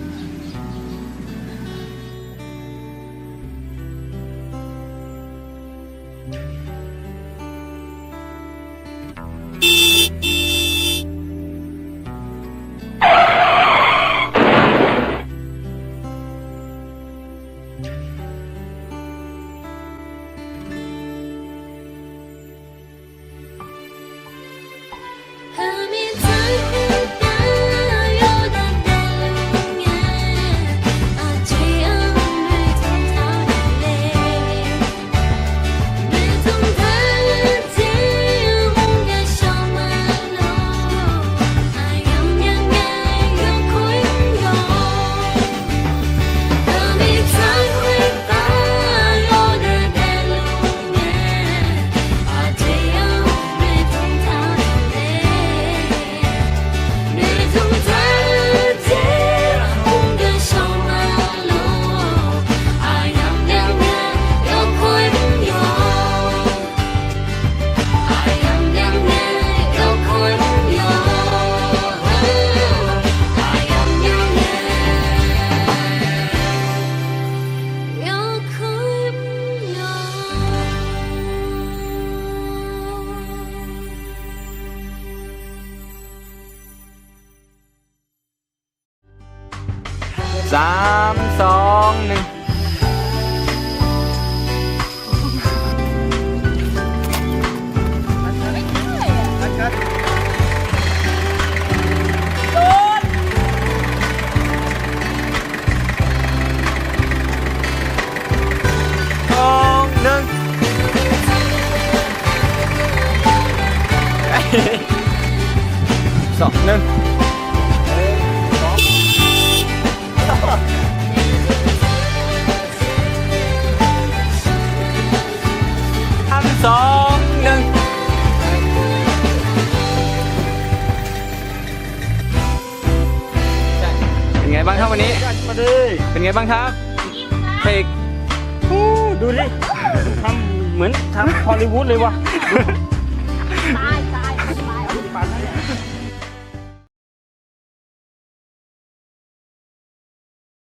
Sam, sawr, nui. Sawr, nui. Sam, sawr, nui. Pen ngai bang kar, pen ngai bang kar. Pen. ดูดิ ทำเหมือนทำฮอลลีวูดเลยว่ะ ตาย